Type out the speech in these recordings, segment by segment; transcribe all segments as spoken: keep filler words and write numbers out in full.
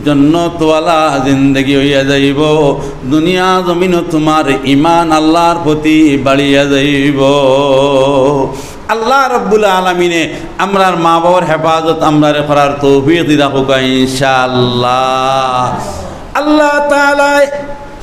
জন্নতওয়ালা জিন্দেগি অইয়া যাইবো। দুনিয়া জমিনো তুমার ইমান আল্লার প্রতি বাড়িয়া যাইবো। আল্লাহ রাব্বুল আলামিনে আমরার মা বাবার হেফাজত আমরারে করার তৌফিক দি রাখুকা ইনশাআল্লাহ। আল্লাহ তাআলায়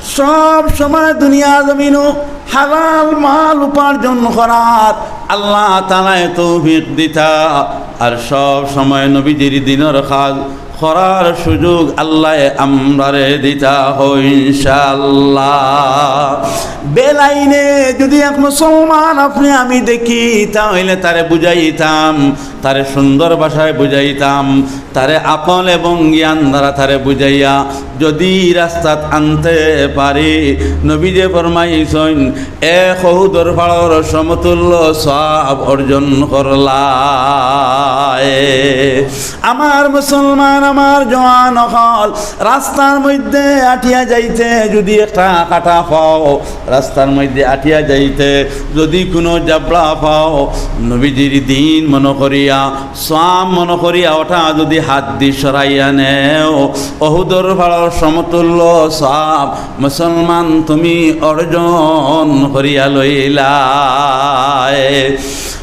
সব সময় দুনিয়া জমিনো হালাল মাল উপার্জন করার আল্লাহ তাআলায় তৌফিক দিতা, আর সব সময় নবীজির দিনর কাজ করার সুযোগ আল্লায় আমরারে দিতা অয় ইনশাআল্লাহ। বেলাইনে যদি এক মুসলমান আপনে আমি দেখি, তাইলে তারে বুঝাইতাম, তারে সুন্দর ভাষায় বুঝাইতাম, তারে আকল এবং জ্ঞান দ্বারা তারে বুঝাইয়া যদি রাস্তাত আনতে পারি, নবীজিয়ে ফরমাইছইন, এক উহুদর পাহাড়র সমতুল্য সওয়াব অর্জন করলায়। আমার মুসলমান, আমার জওয়ান অকল, রাস্তার মধ্যে আটিয়া যাইতে যদি একটা কাটা পাও, রাস্তার মধ্যে আটিয়া যাইতে যদি কুনু জাবড়া পাও, নবীজির দিন মনো করিয়া, সওয়াব মনো করিয়া ওটা যদি হাত দি সরাইয়া নেও, উহুদর পাহাড়র সমতুল্য সওয়াব মুসলমান তুমি অর্জন করিয়া লইলায়।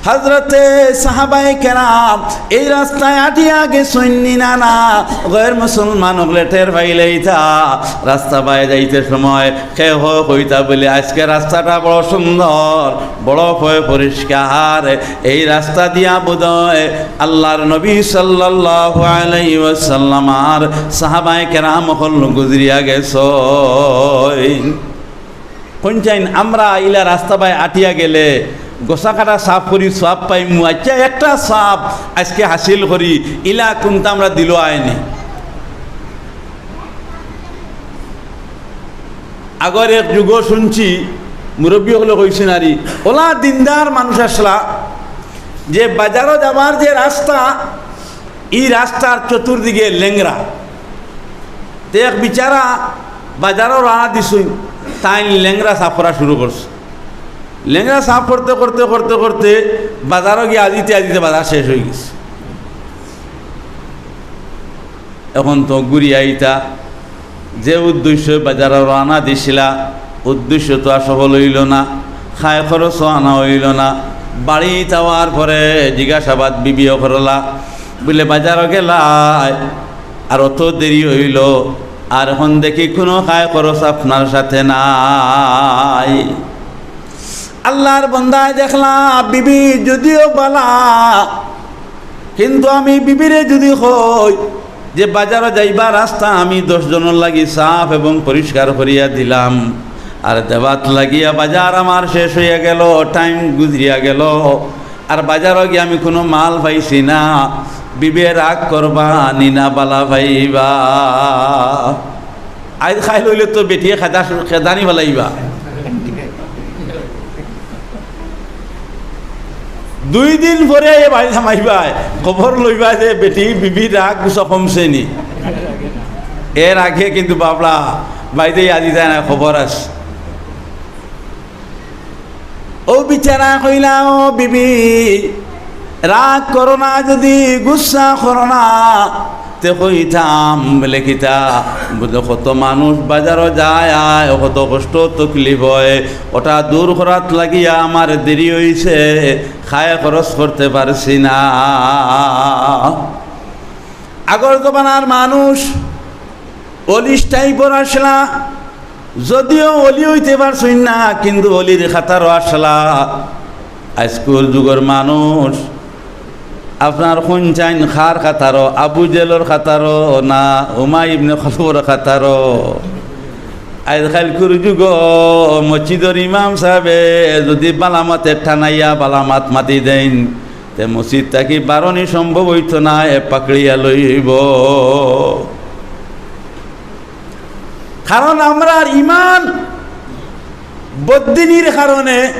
হযরতে সাহাবায়ে কেরাম এই রাস্তায় আটিয়া গেছইন নি না? না, গের মুসলমান অকলে টের পাইলাইতা। রাস্তা বায় যাইতে সময় কেউ কইতা বুলে, "আজকে রাস্তাটা বড় সুন্দর, বড় পয় পরিষ্কার, এই রাস্তা দিয়া বোধহয় আল্লার নবী সাল্লাল্লাহু আলাইহি ওয়াসাল্লাম আর সাহাবায়ে কেরাম অকল গুজরিয়া গেছইন।" কইনচাইন আমরা ইলা রাস্তা বায় আটিয়া গেলে গোসা কাটা সাফ করি সওয়াব পাইমু। আচ্ছা, একটা সওয়াব আজকে হাসিল করি, ইলা কুনতা আমরা দিলো আয়নি। আগর এক যুগো শুনছি, মুরব্বি অকলে কইছইন আরি, ওলা দিনদার মানুষ আছলা, যে বাজারো যাবার যে রাস্তা, ই রাস্তার চতুর্দিকে লেংরা। তে এক বিচারা বাজারো রওয়ানা দিছইন, তাইন লেংরা সাফ করা শুরু করছে। লেংরা সাফ করতে করতে করতে করতে বাজারো গিয়া আজিতে আজিতে বাজার শেষ অইগেছে। এখন তো ঘুরি আইতা, যে উদ্দেশ্যে বাজারো রওয়ানা দিছিলা, উদ্দেশ্য তো আর সফল অইলো না, খায় খরচও আনা অইলো না। বাড়িত আওয়ার পরে জিজ্ঞাসাবাদ বিবিয়ে করলা, বুলে, "বাজারো গেলায়, আর অত দেরি অইলো, আর এখন দেখি কুনু খায় খরচ আপনার সাথে নাই।" আল্লার বন্দায় দেখলা, বিবি যদিও বালা, কিন্তু আমি বিবিরে যদি কই যে বাজারো যাইবা রাস্তা আমি দশ জনর লাগি সাফ এবং পরিষ্কার করিয়া দিলাম, আর দেওয়াত লাগিয়া বাজার আমার শেষ অইয়া গেলো, টাইম গুজরিয়া গেলো, আর বাজারো গিয়া আমি কুনু মাল পাইছি না, বিবিয়ে রাগ করবা নি না বালা পাইবা? আইজ খাইল অইলে তো বেটিয়ে খেদা-, খেদানি ফালাইবা। দুই দিন পরে এ বাড়ি হামাইবায়, খবর লইবা যে বেটি বিবির রাগ গুসা কমছে নি। এর আগে কিন্তু বাবলা বাড়িতে আজি যায় না, খবর আছে। ও বিচারা কইলা, "ও বিবি, রাগ করো না, যদি গুসা করো না।" তে কইতাম বুলে কিতা, বুলে কত মানুষ বাজারো যায় আয়, কত কষ্ট তকলিফ অয়, ওটা দূর করাত লাগিয়া আমার দেরি অইছে, খায় খরচ করতে পারছি না। আগর জমানার মানুষ অলিশ টাইপর আছলা, যদিও অলি অইতে পারছইন না, কিন্তু অলির খাতারও আছলা। আইজকুর যুগর মানুষ আপনার কইনচাইন কার খাতারও, আবু জেলর খাতারও না উমাই ইবনে খলফর খাতারও? আইজকাইলকুর যুগো মসজিদর ইমাম সাবে যদি বালামাতে টানাইয়া বালামাত মাতি দেইন, তে মসজিদ থাকি বারনি সম্ভব অইতো না, এ পাকড়িয়া লইবো। কারণ আমরার ইমান বদিনির কারণে,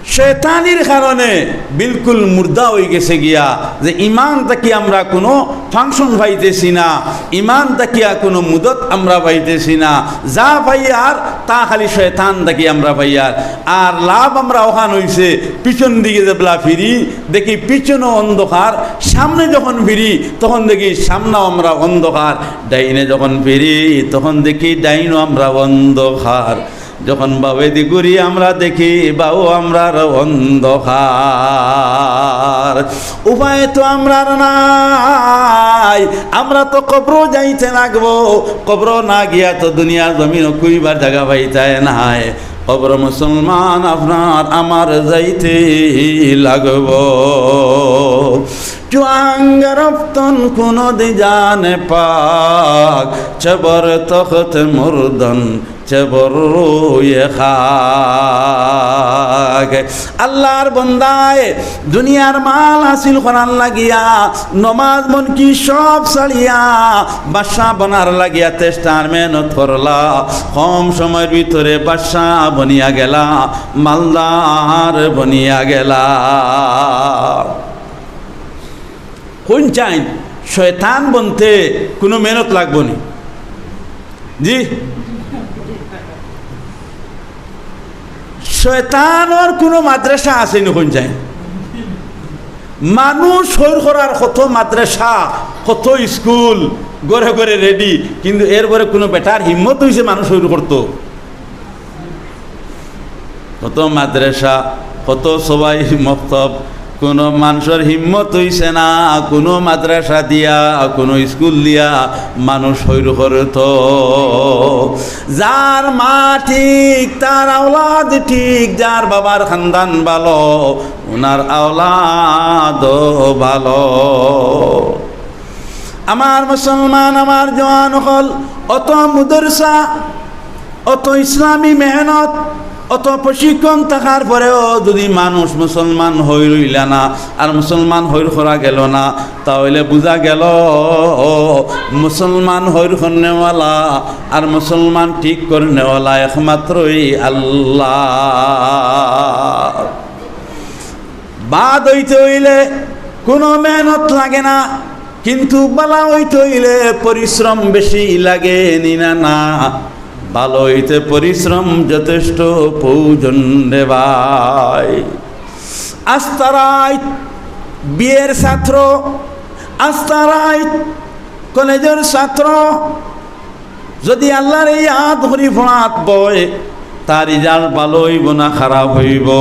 শয়তানির কারণে বিলকুল মুর্দা অইগেছে গিয়া, যে ইমান থাকি আমরা কুনু function পাইতেছি না, ইমান থাকিয়া কুনু মুদত আমরা পাইতেছি না। যা পাইয়ার তা খালি শয়তান থাকি আমরা পাইয়ার। আর লাভ আমরা অখান অইছে, পিছন দিকে যেবলা ফিরি, দেখি পিছনও অন্ধকার, সামনে যখন ফিরি, তখন দেখি সামনেও আমরা অন্ধকার, ডাইনে যখন ফিরি, তখন দেখি ডাইনও আমরা অন্ধকার, যখন বাউয়েদি ঘুরি আমরা দেখি বাউ আমরার অন্ধকার। উপায় তো আমরার নাই, আমরা তো কবরো যাইতে লাগবো। কবরো না গিয়া তো দুনিয়ার জমিনো কুইবার জাগা পাইতায় নায়। কবরো মুসলমান আপনার আমার যাইতে লাগবো। چو آنگرفتن کنود جان پاک، چه بر تخت مردن، چه بر روی خاک। আল্লাহর বন্দায় দুনিয়ার মাল হাসিল করার লাগিয়া, নমাজ মনকি সব ছাড়িয়া, বাদশা বনার লাগিয়া চেষ্টার মেহনত করলা। কম সময়র ভিতরে বাদশা বনিয়া গেলা, মালদার বনিয়া গেলা। হুনছইন, শয়তান বনতে কুনু মেহনত লাগবো নি? জি, শয়তানর কুনু মাদ্রাসা আছে নি? হুনছইন, মানুষ হইর করার কত মাদ্রাসা, কত স্কুল, ঘরে ঘরে রেডি, কিন্তু এরপরে কুনু বেটার হিম্মত অইছে মানুষ হইর করতো? কত মাদ্রাসা, কত সবাই মক্তব, কুনু মানষর হিম্মত অইছে না কুনু মাদ্রাসা দিয়া, কুনু স্কুল দিয়া মানুষ হইর করতো। যার মা ঠিক, তার আওলাদ ঠিক, যার বাবার খানদান ভালো, উনার আওলাদও ভালো। আমার মুসলমান, আমার জওয়ান অকল, অত মাদ্রাসা, অত ইসলামী মেহনত, অত প্রশিক্ষণ থাকার পরেও যদি মানুষ মুসলমান হইর অইলা না, আর মুসলমান হইর করা গেল না, তাহলে বুঝা গেল মুসলমান হইর করনেওয়ালা আর মুসলমান ঠিক করনেওয়ালা একমাত্রই আল্লাহ। বাদ অইতে অইলে কুনু মেহনত লাগে না, কিন্তু ভালা অইতে অইলে পরিশ্রম বেশি লাগে, নি না? না, ভালা অইতে পরিশ্রম যথেষ্ট প্রয়োজন রে ভাই। আস্তা রাইত বিএর ছাত্র, আস্তা রাইত কলেজর ছাত্র, যদি আল্লাহরে ইয়াদ করি পড়াত বয়, তার রেজাল্ট ভালা অইবো না খারাপ অইবো?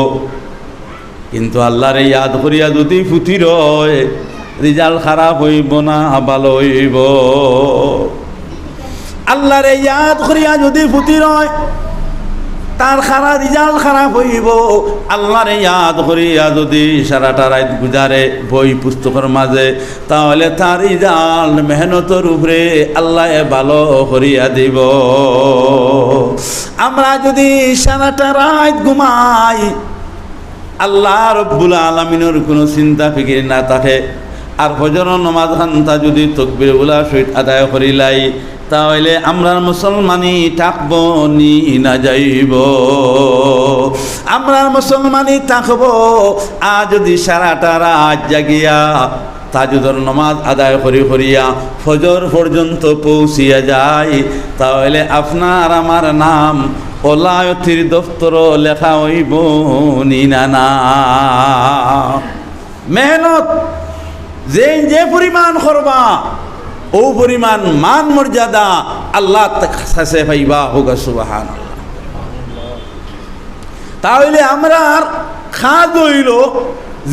কিন্তু আল্লাহরে ইয়াদ করিয়া যদি ফুতি রয়, রেজাল্ট খারাপ অইবো না ভালা অইবো? আল্লাহরে ইয়াদ করিয়া যদি ফুতি রয়, তার খারা-, রেজাল্ট খারাপ অইবো। আল্লাহরে ইয়াদ করিয়া যদি সারাটা রাইত গুজারে বই পুস্তকর মাঝে, তাহলে তার রেজাল্ট মেহনতর উপরে আল্লায় ভালা করিয়া দিবো। আমরা যদি সারাটা রাইত ঘুমাই, আল্লাহ রব্বুল আলামিনর কুনু চিন্তা ফিকির না থাকে, আর ফজরর নমাজ খানতা যদি তকবির উলা সহিত আদায় করিলাই, তাহলে আমরার মুসলমানি থাকবো নি না যাইবো? আমরার মুসলমানি থাকবো। আর যদি সারাটা রাইত জাগিয়া তাহাজ্জুদর নমাজ আদায় করি করিয়া ফজর পর্যন্ত পৌঁছিয়া যাই, তাহলে আপনার আমার নাম অলায়তির দফতরো লেখা অইবো নি না? না। মেহনত যে, যে পরিমাণ করবা, অউ পরিমাণ মান মর্যাদা আল্লাহর কাছে পাইবা। কউক্কা সুবহানাল্লাহ। তাহলে আমরার কাজ অইলো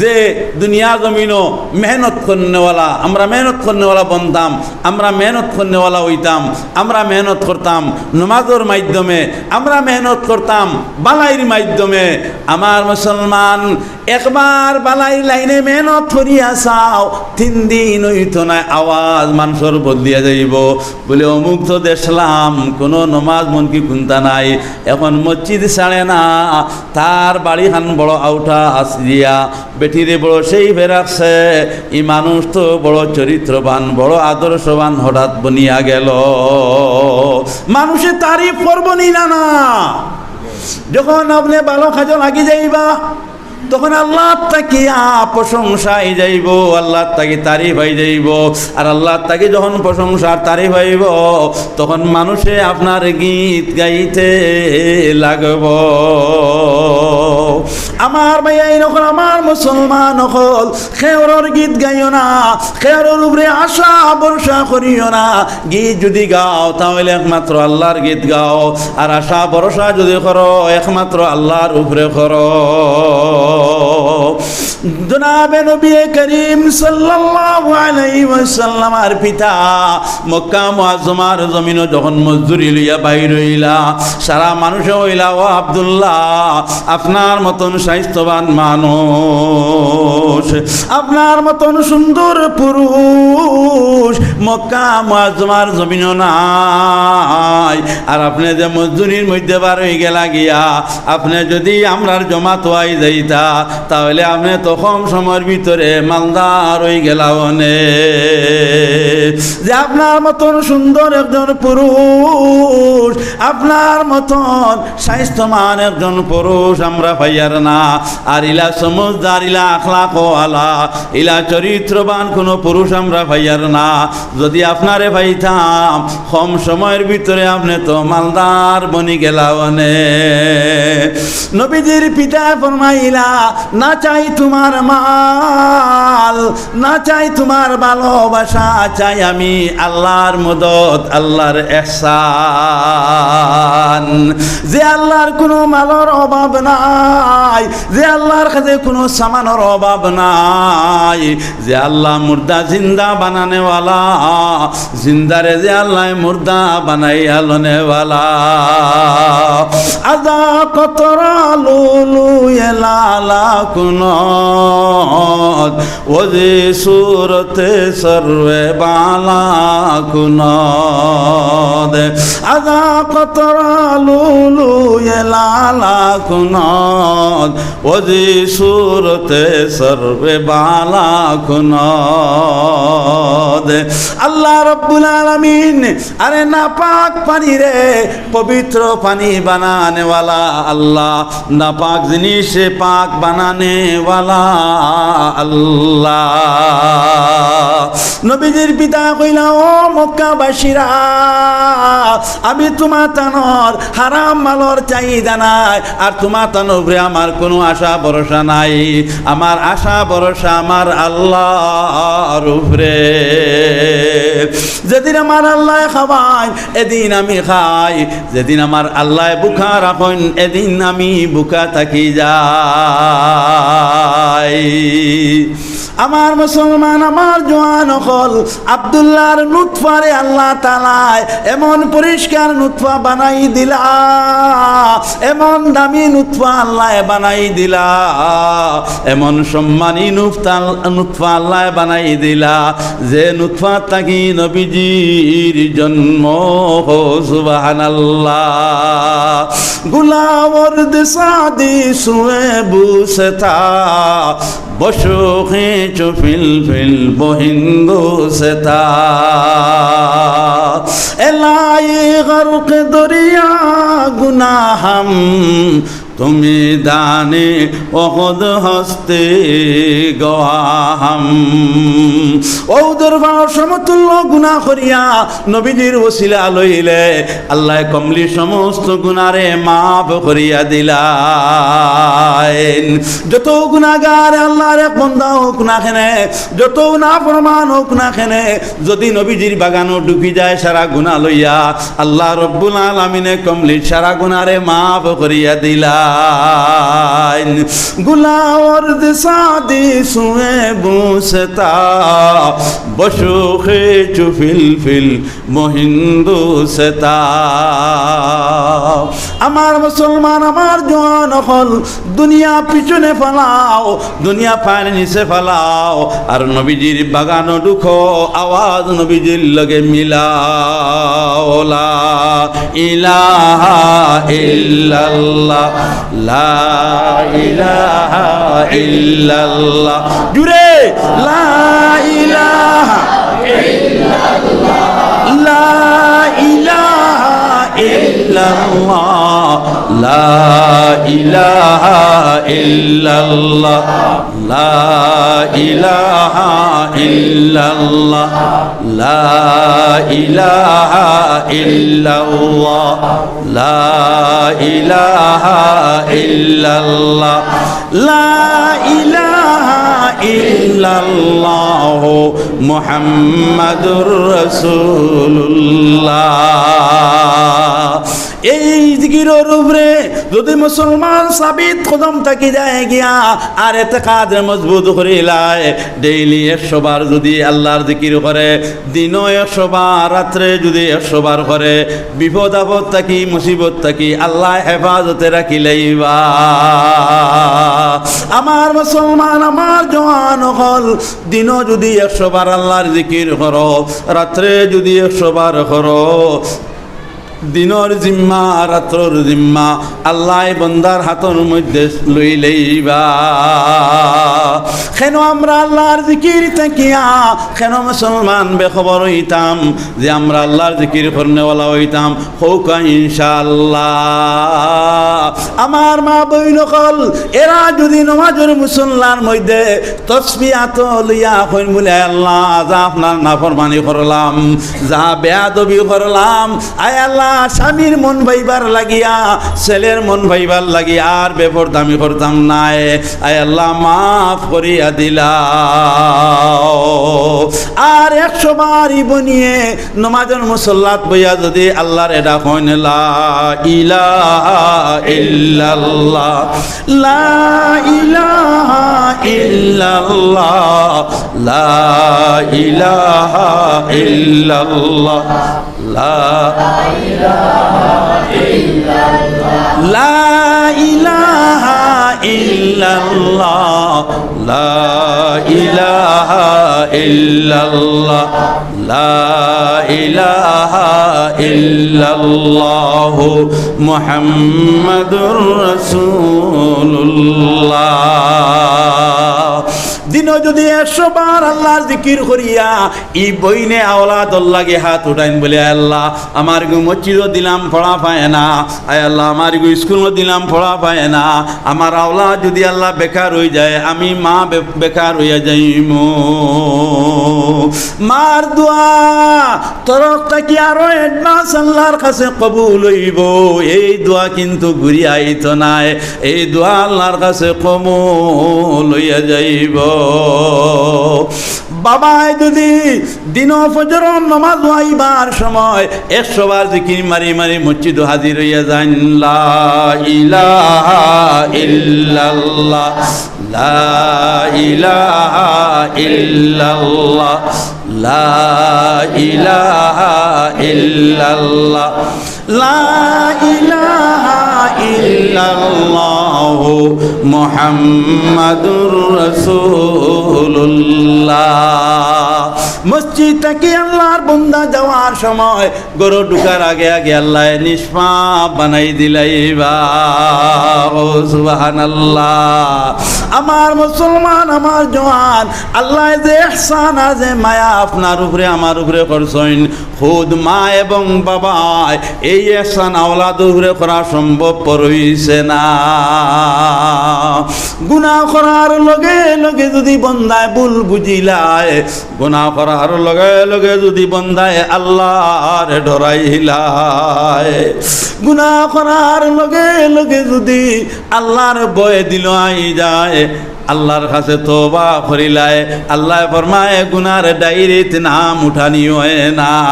যে দুনিয়া জমিনো মেহনত করনেওয়ালা, আমরা মেহনত করনেওয়ালা বনতাম, আমরা মেহনত করনেওয়ালা অইতাম, আমরা মেহনত করতাম নমাজর মাধ্যমে, আমরা মেহনত করতাম ভালাইর মাধ্যমে। আমার মুসলমান, একবার ভালাইর লাইনে মেহনত করিয়া চাও, তিন দিন অইতো নায়, আওয়াজ মানষর বদলিয়া যাইবো। বলে, অমুক তো দেখলাম, কুনু নমাজ মনকি কুন্তা নাই, এখন মসজিদ ছাড়ে না, তার বাড়িখান বড় আউটা আছলিয়া, বেটিরে বড় সেই বেরাকছে, ই মানুষ তো বড় চরিত্রবান, বড় আদর্শবান, হঠাৎ বনিয়া গেল। মানষে তারিফ করবো নি না? না। যখন আপনে ভালা কাজো লাগি যাইবা, তখন আল্লাহ থাকিয়া প্রশংসা আই যাইবো, আল্লাহ থাকি তারিফ আই যাইবো। আর আল্লাহ থাকি যখন প্রশংসা আর তারিফ আইবো, তখন মানুষে আপনার গীত গাইতে লাগবো। আমার ভাইয়াইন অকল, আমার মুসলমান অকল, কেউরর গীত গাইও না, কেউরর উপরে আশা ভরসা করিও না। গীত যদি গাও, তাহলে একমাত্র আল্লাহর গীত গাও, আর আশা ভরসা যদি করো, একমাত্র আল্লাহর উপরে করো। জনাবে নবী করিম সাল্লাল্লাহু আলাইহি ওয়াসাল্লামর পিতা মক্কা মুআজ্জমার জমিনো যখন মজদুরি লইয়া বাইর অইলা, সারা মানুষে কইলা, "ও আব্দুল্লাহ, আপনার মতন স্বাস্থ্যবান মানুষ, আপনার মতন সুন্দর পুরুষ মক্কা মুআজ্জমার জমিনো নাই। আর আপনে যে মজদুরির মধ্যে বার অই গেলা গিয়া, আপনে যদি আমরার জমাতো আই যাইতা, তাহলে আপনে তো কম সময়র ভিতরে মালদার অই গেলা অনে। যে আপনার মতন সুন্দর একজন পুরুষ, আপনার মতন স্বাস্থ্যবান একজন পুরুষ আমরা পাইয়ার না। আর ইলা সমজদার, ইলা আখলাকওয়ালা, ইলা চরিত্রবান কোনো পুরুষ আমরা পাইয়ার না। যদি আপনারে পাইতাম, কম সময়র ভিতরে আপনে তো মালদার বনি গেলা অনে।" নবীজির পিতায় ফরমাইলা, "না চাই তোমার মাল, না চাই তোমার ভালোবাসা, চাই আমি আল্লাহর মদদ, আল্লাহর এহসান।" যে আল্লাহর কোনো মালর অভাব নাই, যে আল্লাহর কাছে কোনো সামানর অভাব নাই, যে আল্লাহ মুর্দা জিন্দা বানানেওয়ালা, জিন্দারে যে আল্লাহ মুর্দা বানাইয়া লনেওয়ালা। আজা কতরা লুলু এ লালা কুনত, ওজি সুরতে সর্বে বালা কুনত। আজা কতরা লুলু এ লালা কুনত, ওজি সুরতে সর্বে বালা কুনত। আল্লাহ রব্বুল আলামিন, আরে নাপাক পানিরে পবিত্র পানি বানানেওয়ালা আল্লাহ, নাপাক জিনিসে পাক বানানেওয়ালা আল্লাহ। নবীজির পিতায় কইলা, "ও মক্কাবাসীরা, আমি তোমাতানর হারাম মালর চাহিদা নাই, আর তোমাতানর উপরে আমার কোনো আশা ভরসা নাই। আমার আশা ভরসা আমার আল্লাহর উপরে। যেদিন আমার আল্লায় খাওয়াইন, এদিন আমি খাই, যেদিন আমার আল্লায় ভুকা রাখইন, এদিন আমি ভুকা থাকি যাই।" আমার মুসলমান, আমার জোয়ান অকল, আব্দুল্লাহর নুতফারে আল্লাহ তাআলায় এমন পরিষ্কার নুতফা বানাই দিলা, এমন দামি নুতফা আল্লায় বানাই দিলা, এমন সম্মানী নুতফা, নুতফা আল্লায় বানাই দিলা, যে নুতফা থাকি নবীজির জন্ম। সুবহানাল্লাহ। গুলা ওয়ার্দ সাদি সুয়ে বুসে থা, বশোখে চো ফিল ফিল বহিন্দো সে থা। এলাই গরক দরিয়া গুনাহম, তুমি দানে ওহদ হস্তে গওয়াহম। ওহদর পাহাড় সমতুল্য গুনা করিয়া নবীজির ওসিলা লইলে আল্লায় কমলি সমস্ত গুনারে মাফ করিয়া দিলাইন। যত গুনাগার আল্লাহর এক বন্দা অউক না কেনে, যত নাফরমান অউক না কেনে, যদি নবীজির বাগানো ঢুকি যায় সারা গুনা লইয়া, আল্লাহ রব্বুল আলামিনে কমলি সারা গুনারে মাফ করিয়া দিলাইন। গুলা ওয়ার্দ সাদি সুয়ে বুসে থা, বশোখে চো ফিল ফিল মহিন্দু সেতা। আমার মুসলমান, আমার জোয়ান অকল, দুনিয়া পিছনে ফালাও, দুনিয়া পায়ের নিচে ফালাও, আর নবীজির বাগানো ঢুকো, আওয়াজ নবীজির লগে মিলাও। লা ইলাহা ইল্লাল্লাহ, লা ইলাহা ইল্লাল্লাহ। জুরে, লা ইলাহা ইল্লাল্লাহ, লা ইলাহা ইল্লাল্লাহ, লা إله إلا الله، لا إله إلا الله، لا إله إلا الله، لا إله إلا الله، لا إله إلا الله، محمد رسول الله। এই জিকিরর উপরে যদি মুসলমান সাবিত কদম থাকি যায় গিয়া, আর এতেকাদরে মজবুত করিলায়, ডেইলি একশো বার যদি আল্লাহর জিকির করে, দিনো একশো বার, রাত্রে যদি একশো বার করে, বিপদ আপদ থাকি, মুসিবত থাকি আল্লায় হেফাজতে রাখিলাইবা। আমার মুসলমান, আমার জওয়ান অকল, দিনো যদি একশো বার আল্লাহর জিকির করো, রাত্রে যদি একশো বার করো, দিনর জিম্মা, রাত্রর জিম্মা আল্লায় বন্দার হাতর মধ্যে লইলাইবা। কেন আমরা আল্লাহর জিকির থাকিয়া কেন মুসলমান বেখবর অইতাম যে আমরা আল্লাহর জিকির করনেওয়ালা অইতাম? কউক্কা ইনশাআল্লাহ। আমার মা বইন অকল, এরা যদি নমাজর মুসল্লার মধ্যে তসবি আতো লইয়া কইন বুলে, "আল্লাহ, যা আপনার নাফরমানি করলাম, যা বেয়াদবি করলাম, আয় আল্লাহ, স্বামীর মন পাইবার লাগিয়া, ছেলের মন পাইবার লাগি আর বেপরদামি করতাম নায়, আয় আল্লাহ, মাফ করিয়া দিলাও।" আর একশো বার ই বইনে নমাজর মুসল্লাত বইয়া যদি আল্লাহরে ডাকইন, লা ইলাহা ইল্লাল্লাহ, লা ইলাহা ইল্লাল্লাহ, লা ইলাহা ইল্লাল্লাহ, লা, লা ইলাহা ইল্লাল্লাহ, লা ইলাহা ইল্লাল্লাহ, লা ইলাহা ইল্লাল্লাহু মুহাম্মাদুর রাসূলুল্লাহ। দিনো যদি একশো বার আল্লাহর জিকির করিয়া ই বইনে আওলাদর লাগি হাত উঠাইন বুলে, "আল্লাহ, আমার গু মসজিদো দিলাম পড়া পায় না, আয় আল্লাহ, আমার গু স্কুলো দিলাম পড়া পায় না, আমার আওলাদ যদি আল্লাহ বেকার অই যায়, আমি মা বে-, বেকার অইয়া যাইমু।" মার দোয়া তরফ থাকি আরো advance আল্লাহর কাছে কবুল অইবো। এই দোয়া কিন্তু ঘুরিয়া আইতো নায়, এই দোয়া আল্লাহর কাছে কবুল অইয়া যাইবো। বাবায় যদি দিনো ফজরর নমাজ আইবার সময় একশো বার জিকির মারি মারি মসজিদো হাজির অইয়া যাইন, লা ইলাহা ইল্লাল্লাহ, লা ইলাহা ইল্লাল্লাহ, লা ইলাহা ইল্লাল্লাহ, লা ইলাহা ইল্লাল্লাহু মুহাম্মাদুর রাসূলুল্লাহ। মসজিদ থাকি আল্লাহর বন্দা যাওয়ার সময় ঘরো ঢুকার আগে আগে আল্লায় নিষ্পাপ বানাই দিলাইবা। ও সুবহানাল্লাহ। আমার মুসলমান, আমার জওয়ান, আল্লায় যে ইহসান আর যে মায়া আপনার উপরে আমার উপরে করছইন, খুদ মা এবং বাবায় এই ইহসান আওলাদর উপরে করা সম্ভবপর অইছে না। গুনাহ করার লগে লগে যদি বন্দায় ভুল বুঝিলায়, গুনাহ করার লগে লগে যদি বন্দায় আল্লাহরে ডরাইলায়, গুনাহ করার লগে লগে যদি আল্লাহর ভয় দিলো আই যায়, আল্লাহর কাছে তওবা করিলায়, আল্লায় ফরমায় গুনার ডায়েরিত নাম উঠানি অয় না।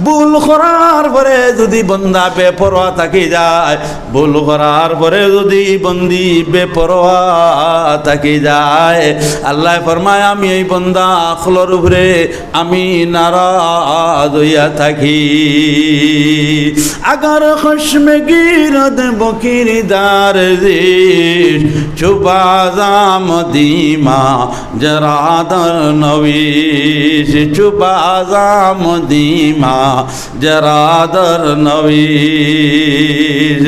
ভুল করার পরে যদি বন্দা বেপরোয়া থাকি যায়, ভুল করার পরে যদি বন্দি বেপরোয়া থাকি যায়, আল্লায় ফরমায়, "আমি এই বন্দা অকলর উপরে আমি নারাজ অইয়া থাকি।" اگر خشم گیرد بکیردار زیش، چو بازام دیما جرادر نویش، چو بازام دیما جرادر نویش۔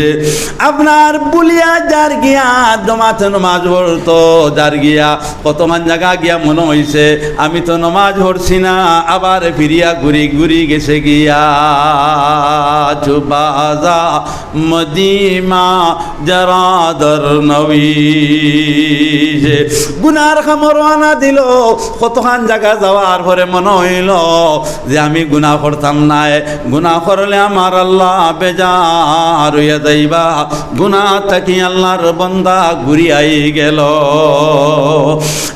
আপনার ভুলিয়া যার গিয়া, জমাতে নমাজ পড়তো যার গিয়া, কতখান জাগা গিয়া মনো অইছে, আমি তো নমাজ পড়ছি না, আবার ফিরিয়া ঘুরি ঘুরি গেছে গিয়া। চুবাজা মদিমা জরাদর নবী। গুনার কামো রওয়ানা দিল, কতখান জাগা যাওয়ার পরে মনো অইল যে আমি গুনা করতাম নায়, গুনা করলে আমার আল্লাহ বেজার অইয়া যাইবা। গুনা থাকি আল্লাহর বন্দা ঘুরি আই গেল।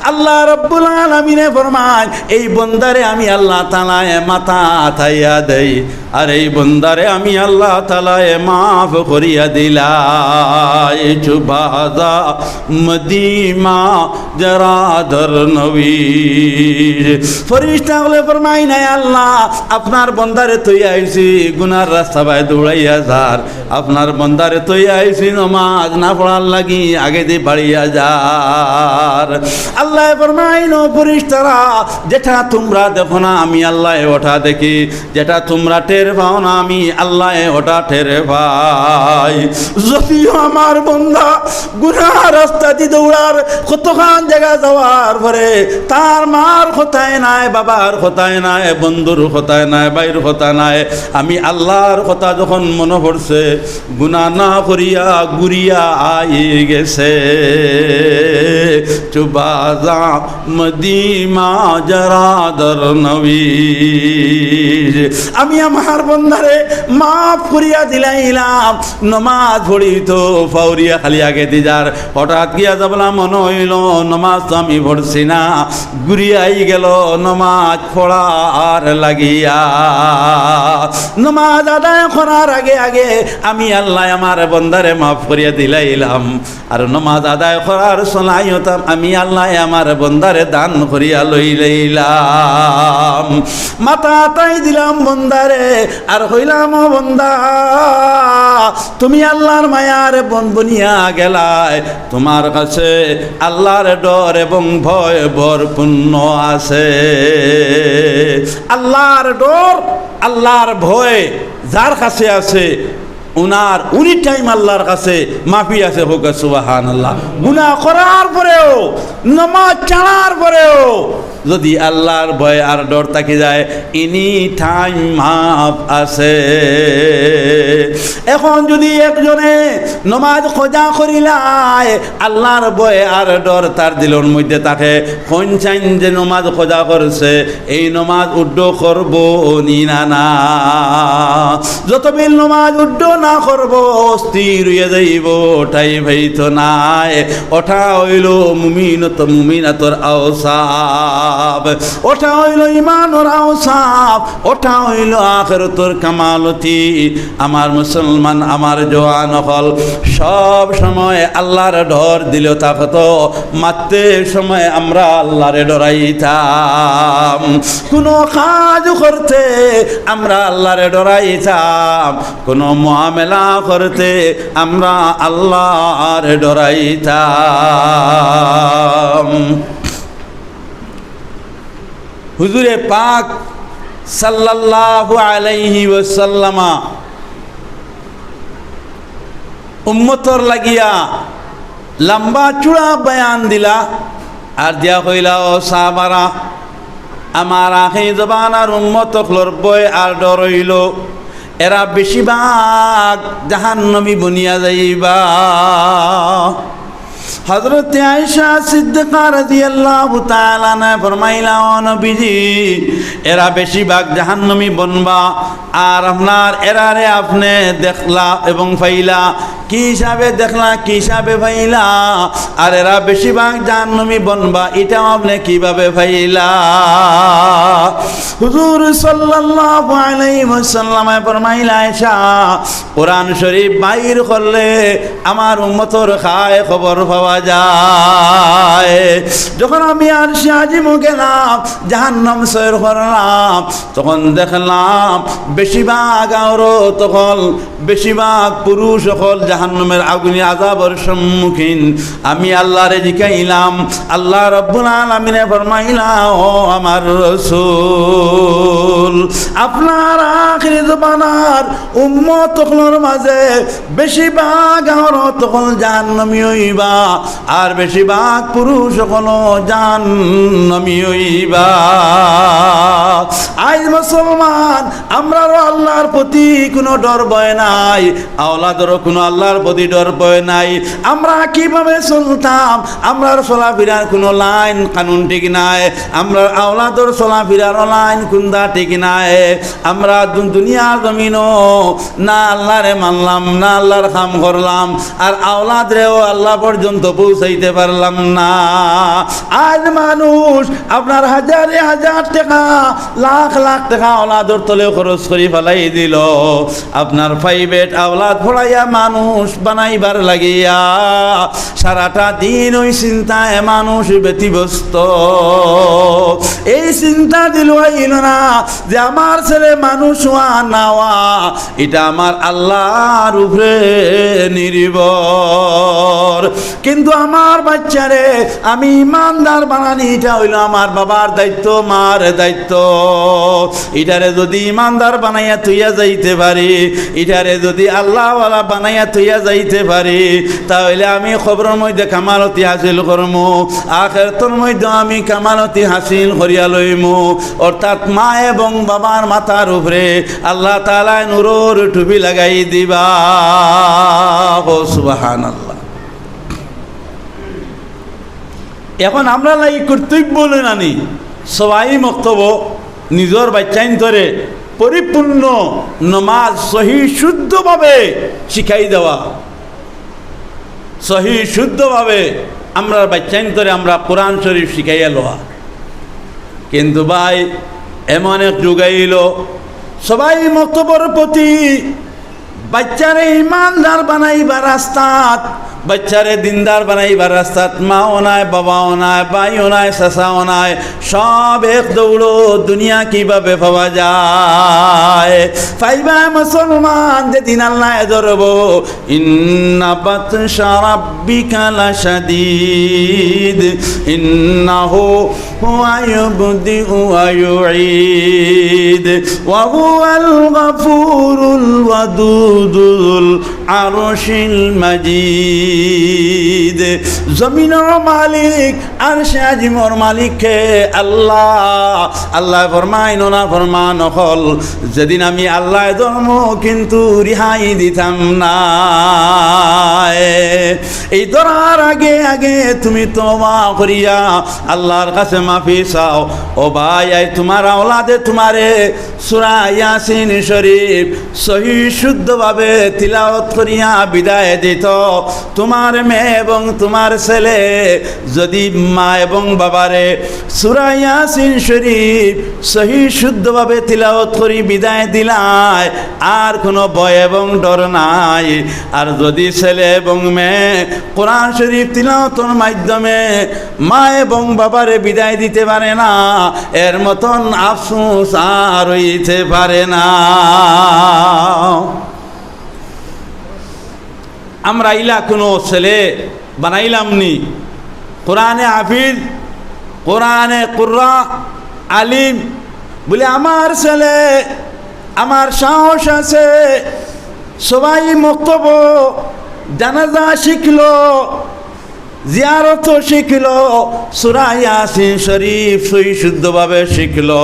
আল্লাহ রাব্বুল আলামিনে ফরমায়, এই বন্দারে আমি আল্লাহ তাআলায় মাথা আতাইয়া দেই, আর এই বন্দারে আমি আল্লাহ তাআলায় মাফ করিয়া দিলাই। চুবাজা মদিমা জরাদর নবী। ফিরিস্তা অকলে ফরমাইন, আয় আল্লাহ, আপনার বন্দারে থইয়া আইছি, গুনার রাস্তা বায় দৌড়াইয়া যার। আপনার বন্দারে থইয়া আইছি, নমাজ না পড়ার লাগি আগেদি বাড়িয়া যার। আল্লায় ফরমাইন, ও ফিরিস্তারা, যেটা তুমরা দেখো না, আমি আল্লায় ওটা দেখি। যেটা তুমরা টের পাও না, আমি আল্লায় ওটা টের পাই। যদিও আমার বন্দা গুনার রাস্তাদি দৌড়ার, কতখান জাগা যাওয়ার পরে তার মার কথায় নায়, বাবার কথায় নায়, বন্ধুর কথায় নায়, ভাইর কথা নায়, আমি আল্লাহর কথা যখন মনো পড়ছে, গুনা না করিয়া ঘুরিয়া আই গেছে। চুবাজা মদিমা জরাদর নবী। আমি আমার বন্দারে মাফ করিয়া দিলাইলাম। নমাজ পড়ি তো ফাউরিয়া খালি আগেদি যার, হঠাৎ গিয়া যাবলা মনো অইল নমাজ তো আমি পড়ছি না, ঘুরিয়া আই গেল নমাজ পড়ার লাগিয়া। নমাজ আদায় করার আগে আগে আমি আল্লায় আমার বন্দারে মাফ করিয়া দিলাইলাম। আর নমাজ আদায় করার সলাইয়ত আমি আল্লায় আমার বন্দারে দান করিয়া লইলাইলাম। মাথা আতাই দিলাম বন্দারে, আর কইলাম, ও বন্দা, তুমি আল্লাহর মায়ার বন বনিয়া গেলায়, তুমার কাছে আল্লাহর ডর এবং ভয় ভরপূর্ণ আছে। আল্লাহর ডর, আল্লাহর ভয় যার কাছে আছে, উনার উনি টাইম আল্লাহর কাছে মাফি আছে, কউক্কা সুবহানাল্লাহ। গুনা করার পরেও, নমাজ ছাড়ার পরেও যদি আল্লাহর ভয় আর ডর থাকি যায়, এনি টাইম মাফ আছে। এখন যদি একজনে নমাজ কজা করিলায়, আল্লাহর ভয় আর ডর তার দিলর মধ্যে থাকে, কইন চাইন যে নমাজ কজা করছে, এই নমাজ উড্ডো করবো নি না, না? যতবিল নমাজ উড্ডো না করবো, অস্থির অইয়া যাইবো, টাইম পাইতো নায়। ওটা অইলো মুমিনত, মুমিনাতর আওসাফ, ওটা অইলো ইমানর আওসাফ, ওটা অইলো আখিরাতর কামালতি। আমার মুসলমান, আমার জওয়ান অকল, সব সময় আল্লাহর ডর দিলো থাকতো। মাততে সময় আমরা আল্লাহরে ডরাইতাম, কুনু কাজ করতে আমরা আল্লাহরে ডরাইতাম, কুনু মুআমালা করতে আমরা আল্লাহরে ডরাইতাম। হুজুরে পাক সাল্লাল্লাহু আলাইহি ওয়াসাল্লামা উম্মতর লাগিয়া লম্বা চুড়া বয়ান দিলা, আর দিয়া কইলা, ও সাহাবারা, আমার আখেরি জমানার উম্মত অকলর ভয় আর ডর অইলো, এরা বেশিরভাগ জাহান্নামী বনিয়া যাইবা। হযরতে আয়েশা সিদ্দিকা রাদিয়াল্লাহু তাআলা আনহা ফরমাইলা, ও নবীজি, এরা বেশিরভাগ জাহান্নামী বনবা, আর আপনার এরারে আপনে দেখলা এবং পাইলা, কি হিসাবে দেখলা, কি হিসাবে পাইলা, আর এরা বেশিরভাগ জাহান্নামী বনবা, ইটাও আপনে কিভাবে পাইলা? হুজুর সাল্লাল্লাহু আলাইহি ওয়াসাল্লামে ফরমাইলা, আয়েশা, কোরআন শরীফ বাইর করলে আমার উম্মতর খায় খবর পাওয়া যায়। যখন আমি আরশে আজিমো গেলাম, জাহান্নাম সৈর করলাম, তখন দেখলাম বেশিরভাগ আওরত অকল, বেশিরভাগ পুরুষ অকল জাহান্নামের আগুনি আযাবর সম্মুখীন। আমি আল্লাহরে জিকাইলাম, আল্লাহ রাব্বুল আলামিনে ফরমাইলা, "ও আমার রাসূল, আপনার আখিরি জমানার উম্মত অকলর মাঝে বেশিরভাগ অউরত অকল জাহান্নামী অইবা, আর বেশিরভাগ পুরুষ অকল জাহান্নামী অইবা।" আইজ মুসলমান, আমরারও আল্লাহর প্রতি কুনু ডর ভয় নাই, আওলাদরও কুনু আল্লাহর প্রতি ডর ভয় নাই। আমরা কিভাবে চলতাম? আমরার চলাফিরার কুনু লাইন কানুন ঠিক নাই, আমরার আওলাদর চলাফিরারও লাইন কুন্দা ঠিক নাই। আমরা দু-, দুনিয়ার জমিনও না আল্লাহরে মানলাম, না আল্লাহর কাম করলাম, আর আওলাদরেও আল্লাহ পর্যন্ত পৌঁছাইতে পারলাম না। আইজ মানুষ আপনার হাজারে হাজার টেকা, লাখ লাখ টেকা আওলাদর তলে খরচ করি ফালাই দিলো। আপনার প্রাইভেট আওলাদ পড়াইয়া মানুষ বানাইবার লাগিয়া সারাটা দিন ওই চিন্তায় মানুষ ব্যতিব্যস্ত। এই চিন্তা দিল আইল না যে আমার ছেলে মানুষ হওয়া না হওয়া, ইটা আমার আল্লাহর উপরে নির্ভর। কিন্তু আমার বাচ্চারে আমি ইমানদার বানানি, ইটা অইলো আমার বাবার দায়িত্ব, মার দায়িত্ব। ইটারে যুদি ইমানদার বানাইয়া থইয়া যাইতে পারি, ইটারে যুদি আল্লাহওয়ালা বানাইয়া থইয়া যাইতে পারি, তা অইলে আমি কবরর মধ্যে কামালতি হাসিল করমু, আখেরাতর মধ্যে আমি কামালতি হাসিল করিয়া লইমু। অর্থাৎ মা এবং বাবার মাথার উপরে আল্লাহ তাআলায় নূরর টুপি লাগাই দিবা। ও সুবহানাল্লাহ। এখন আমরার লাগি কর্তব্য অইলো নানি সবাই মক্তব নিজর বাচ্চাইন্তরে পরিপূর্ণ নমাজ সহি শুদ্ধভাবে শিখাই দেওয়া, সহি শুদ্ধভাবে আমরার বাচ্চাইন্তরে আমরা কোরআন শরীফ শিখাইয়া লওয়া। কিন্তু ভাই, এমন এক যুগ আইলো, সবাই মক্তবর প্রতি বাচ্চারে ইমানদার বানাইবার রাস্তাত, বাচ্চারে দিনদার বানাইবার রাস্তাত মাও নাই, বাবাও নাই, ভাইও নাই, চাচাও নাই, সব এক দৌড়ো দুনিয়া কিভাবে পাওয়া যায়। পাইবা মুসলমান যেদিন আল্লায় ধরবো, ইন্না বাতশা রাব্বিকা লাশাদীদ, ইন্নাহু هو يبدئ ويعيد وهو الغفور الودود ذو العرش المجيد। জমিনর মালিক, আরশে আজিমর মালিক কে? আল্লাহ। আল্লায় ফরমাইন, নাফরমান অকল, যেদিন আমি আল্লায় ধরমু, কিন্তু রিহাই দিতাম না। এই ধরার আগে আগে তুমি তওবা করিয়া আল্লাহর কাছে মাফি চাও। ও ভাই, আইজ তুমার আওলাদে তুমারে সূরা ইয়াসিন শরীফ সহি শুদ্ধভাবে তিলাওয়াত করিয়া বিদায় দিত। তুমার মেয়ে এবং তুমার ছেলে যুদি মা এবং বাবারে সূরা ইয়াসিন শরীফ সহি শুদ্ধভাবে তিলাওয়াত করি বিদায় দিলায়, আর কুনু ভয় এবং ডর নাই। আর যুদি ছেলে এবং মেয়ে কোরআন শরীফ তিলাওয়াতর মাধ্যমে মা এবং বাবারে বিদায় দিতে পারে না, এর মতন আফসোস আর অইতে পারে না। আমরা ইলা কুনু ছেলে বানাইলাম নি, কোরআনে হাফিজ, কোরআনে কুররা, আলিম, বলে, আমার ছেলে, আমার সাহস আছে, সবাই মক্তব জানাজা শিখলো, জিয়ারত শিখলো, সূরা ইয়াসিন শরীফ সহি শুদ্ধভাবে শিখলো।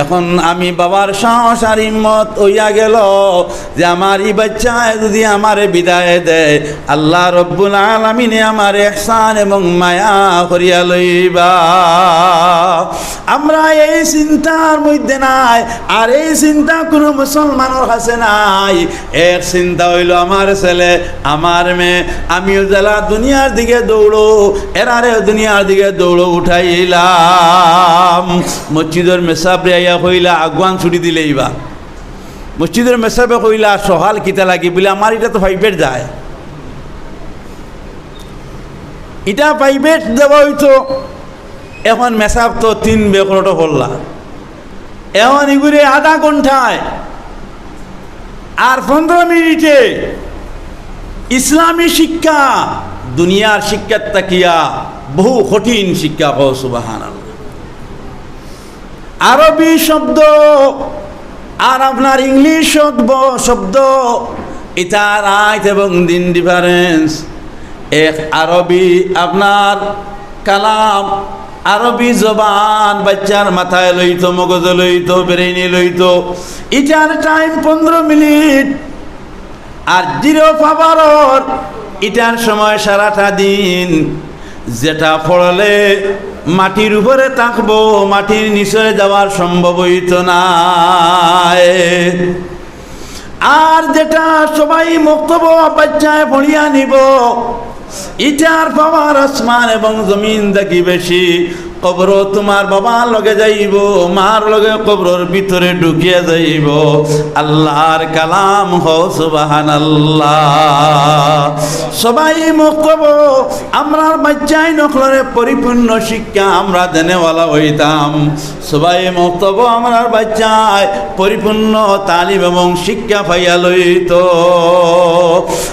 এখন আমি বাবার সাহস আর হিম্মত অইয়া গেল যে আমার ই বাচ্চায় যুদি আমারে বিদায় দেয়, আল্লাহ রব্বুল আলামিনে আমার ইহসান এবং মায়া করিয়া লইবা। আমরা এই চিন্তার মধ্যে নাই, আর এই চিন্তা কুনু মুসলমানর কাছে নাই। এক চিন্তা অইলো আমার ছেলে, আমার মেয়ে, আমিও যেলা দুনিয়ার দিকে দৌড়ো, এরারেও দুনিয়ার দিকে দৌড়ো উঠাইলাম। মসজিদর মেসাবরে আইয়া কইলা, আগুয়ান ছুটি দিলে ইবা। মসজিদর মেসাবে কইলা, সকাল কিতা লাগি? বলে, আমার ইটা তো প্রাইভেট যায়, ইটা প্রাইভেট দেওয়া অইতো। এখন মেসাব তো তিন বেকরটো পড়লা, এখন ইগুরে আধা ঘন্টায় আর পনেরো মিনিটে ইসলামী শিক্ষা দুনিয়ার শিক্ষার থাকিয়া বহু কঠিন শিক্ষা। কও সুবহানাল্লাহ। আরবি শব্দ আর আপনার ইংলিশ শব্দ, শব্দ, ইটা রাইত এবং দিন difference। এক আরবি আপনার কালাম, আরবি জবান বাচ্চার মাথায় লইতো, মগজে লইতো, ব্রেইনে লইতো, ইটার টাইম পনেরো মিনিট। আর জিরো পাওয়ারর ইটার সময় সারাটা দিন। যেটা পড়লে মাটির উপরে থাকবো, মাটির নিচে যাওয়ার সম্ভব হইতো না। আর যেটা সবাই মক্তব বাচ্চায় পড়িয়া নিব, ইটার পাওয়ার আসমান এবং জমিন থাকি বেশি। কবরো তোমার বাবার লগে যাইব, মার লগে কবরর ভিতরে ঢুকিয়া যাইব। আল্লাহর কালাম, হো সুবহানাল্লাহ। সবাই মক্তব, আমরার বাচ্চাইন অকলরে পরিপূর্ণ শিক্ষা আমরা দেনেওয়ালা হইতাম। সবাই মক্তব আমরার বাচ্চায় পরিপূর্ণ তালিম এবং শিক্ষা পাইয়া লইতো।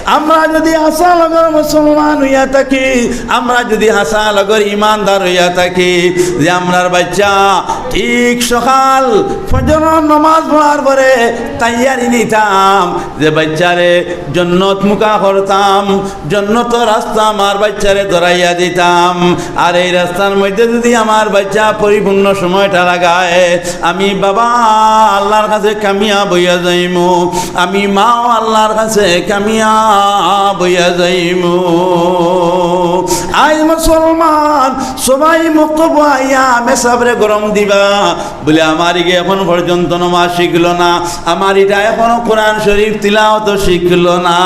আমরা যদি হাছা লগর মুসলমান হইয়া থাকি, আমরা যদি হাছা লগর ইমানদার হইয়া থাকি, যে আমরার বাচ্চা ঠিক সকাল ফজরর নামাজ পড়ার পরে তৈয়ারি নিতাম, যে বাচ্চারে জন্নত মুখা করতাম, জন্নতর রাস্তা আমার বাচ্চারে ধরাইয়া দিতাম। আর এই রাস্তার মধ্যে যদি আমার বাচ্চা পরিপূর্ণ সময়টা লাগায়, আমি বাবা আল্লাহর কাছে কামিয়াব হইয়া যাইমু, আমি মাও আল্লাহর কাছে কামিয়াব হইয়া যাইমু। আইজ মুসলমান সবাই মক্তব আইয়া মেসাবরে গরম দিবা, বলে, "আমার ইগে এখন পর্যন্ত নমাজ শিখলো না, আমার ইটা এখনো কোরআন শরীফ তিলাওয়াত শিখলো না।"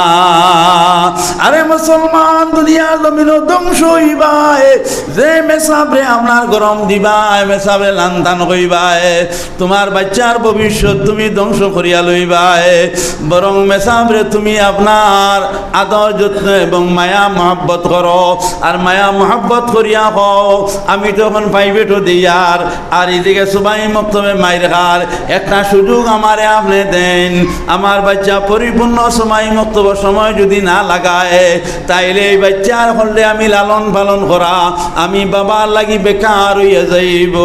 আরে মুসলমান, দুনিয়ার জমিনো ধ্বংস হইবায়। যে মেসাবরে আপনার গরম দিবায়, মেসাবরে লান্তান কইবায়, তোমার বাচ্চার ভবিষ্যৎ তুমি ধ্বংস করিয়া লইবায়। বরং মেসাবরে তুমি আপনার আদর যত্ন এবং মায়া মহব্বত করো, আর মায়া মহব্বত করিয়া কও, "আমি তো এখন প্রাইভেটও দিয়ার, আর এদিকে সবাই মক্তবে মাইর খার, একটা সুযোগ আমারে আপনে দেন, আমার বাচ্চা পরিপূর্ণ সবাই মক্তবর সময় যদি না লাগায়, তাইলে এই বাচ্চার হলে আমি লালন পালন করা, আমি বাবার লাগি বেকার হইয়া যাইব।"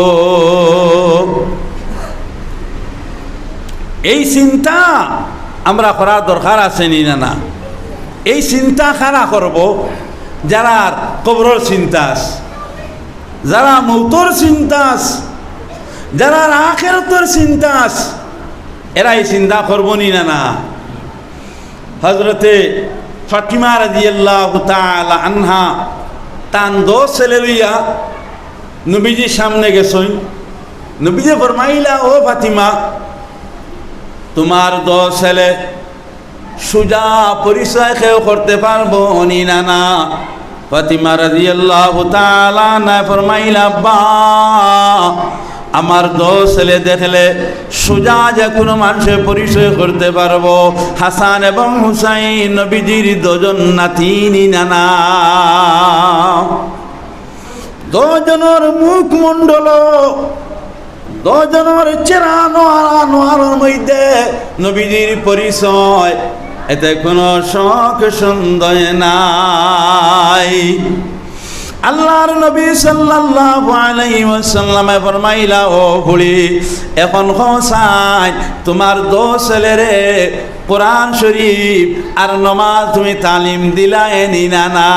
এই চিন্তা আমরা করার দরকার আছে নি না? না, এই চিন্তা কারা করব? যারার কবরর চিন্তা আছে, যারার মৌতর চিন্তা আছে, যারার আখেরাতর চিন্তা আছে, এরা এই চিন্তা করব নি না? না, হযরতে ফাতিমা রাদিয়াল্লাহু তাআলা আনহা তান দশ ছেলে লইয়া নবীজির সামনে গেছইন। নবীজি ফরমাইলা, "ও ফাতিমা, তোমার দশ ছেলে সুজা পরিচয় কেউ করতে পারবো নি না? না।" ফাতিমা রাদিয়াল্লাহু তাআলা আনহা ফরমাইলা, "আব্বা, আমার দশ ছেলে দেখলে সুজা যে কোনো মানুষে পরিচয় করতে পারবো।" হাসান এবং হুসাইন নবীজির দুজন নাতি নি না? না, দশ জনর মুখমণ্ডল, দশ জনর চেহারা নোয়ারা নোয়ারার মধ্যে নবীজির পরিচয়, এতে কোনো শক সন্দেহ নাই। আল্লাহর নবী সাল্লাল্লাহু আলাইহি ওয়াসাল্লামে ফরমাইলা, "ও ফুড়ি, এখন কও চাই, তোমার দশ ছেলেরে কোরআন শরীফ আর নমাজ তুমি তালিম দিলায় নি না? না,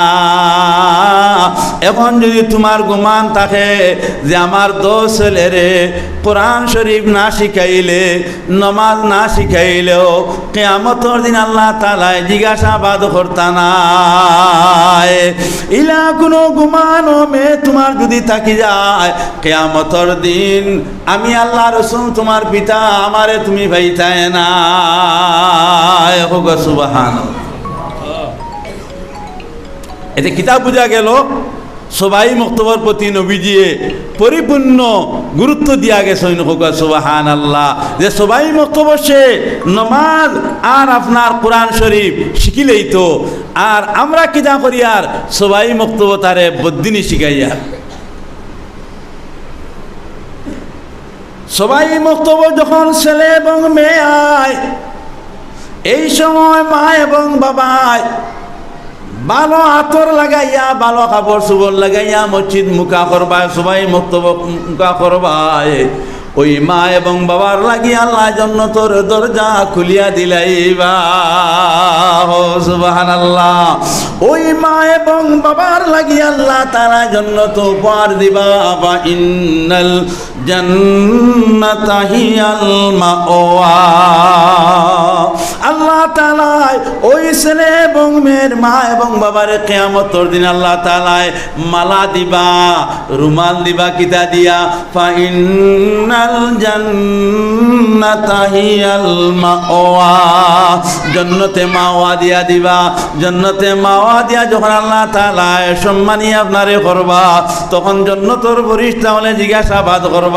এখন যদি তোমার গুমান থাকে যে আমার দশ ছেলেরে কোরআন শরীফ না শিখাইলে, নমাজ না শিখাইলেও কিয়ামতর দিন আল্লাহ তাআলায় জিজ্ঞাসাবাদ করতা নায়। ইলা কোনো গুমান ও মে তোমার যদি থাকি যায়, কিয়ামতর দিন আমি আল্লাহ রসুল তোমার পিতা আমারে তুমি পাইতায় না।" কও গো সুবহানাল্লাহ। এতে কিতা বুঝা গেল? সবাই মক্তবর প্রতি নবীজিয়ে পরিপূর্ণ গুরুত্ব দিয়া গেছইন। কও গো সুবহানাল্লাহ। যে সবাই মক্তবর সে নমাজ আর আপনার কোরআন শরীফ শিখিলেই তো, আর আমরা কিতা করিয়ার? সবাই মক্তব তারে বদ্দিনী শিখাইয়ার। সবাই মক্তব যখন ছেলে এবং মেয়ে আয়, এই সময় মা এবং বাবায় ভালো আতর লাগাইয়া, ভালো কাপড় চোপড় লাগাইয়া মসজিদ মুখা করবায়, সবাই মক্তব মুখা করবায়। ওই মা এবং বাবার লাগি আল্লায় জন্নতর দরজা খুলিয়া দিলাইবা। ও সুবহানাল্লাহ। ওই মা এবং বাবার লাগি আল্লাহ তাআলায় জন্নত উপহার দিবা। বা ইন্নাল জান্নাতা হিয়াল মাওয়া। আল্লাহ তাআলায় ওই ছেলে এবং মেয়ের মা এবং বাবারে কিয়ামতর দিন আল্লাহ তাআলায় মালা দিবা, রুমাল দিবা, কিতা দিয়া? ফাইন্নাল জান্নাতা হিয়াল মাওয়া। জন্নতে মাওয়া দিয়া দিবা। জন্নতে মাওয়া দিয়া যখন আল্লাহ তাআলায় সম্মানী আপনারে করবা, তখন জন্নতর ফিরিস্তা অকলে জিজ্ঞাসাবাদ করবা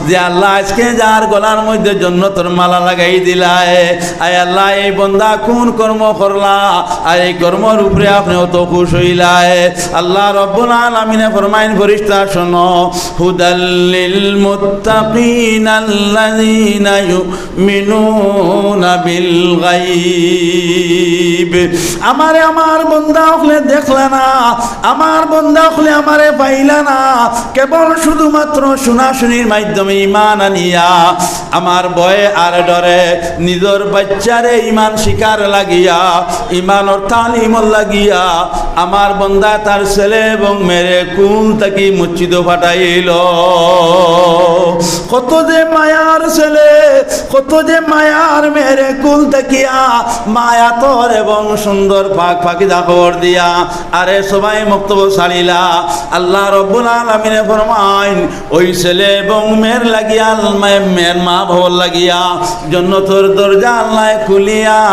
যে, "আল্লাহ, আজকে যার গলার মধ্যে জন্নতর মালা লাগাই দিলায়, আয় আল্লাহ, এই বন্দা কোন কর্ম করলা, আর এই কর্মর উপরে আপনে অত খুশ অইলায়?" আল্লাহ রব্বুল আলামিনে ফরমাইন, "ফিরিস্তা শোনো, হুদাল লিল মুত্তাকিন আল্লাযীনা ইউমিনুনা বিল গায়ব।" আমারে আমার বন্দা অকলে দেখলা না, আমার বন্দা অকলে আমারে পাইলা না, কেবল শুধুমাত্র শুনাশুনির মাধ্যমে ঈমান আনিয়া, আমার ভয়ে আর ডরে, নিজর বাচ্চারে ঈমান শিখার লাগিয়া, ঈমানর তালিমর লাগিয়া, আমার বন্দায় তার ছেলে এবং মেয়েরে কুল থাকি মসজিদো পাঠাইল। কত যে মায়ার ছেলে, কত যে মায়ার মেয়েরে কুল থাকিয়া মায়াতর এবং সুন্দর পাক পাকিজা খবর দিয়া, আরে সবাই মক্তব ছাড়িলা। আল্লাহ রব্বুল আলামিনে ফরমাইন, ওই ছেলে এবং মেয়ের লাগিয়া, মেয়ের মা বাবার লাগিয়া জন্নতর দরজা আল্লায় খুলিয়া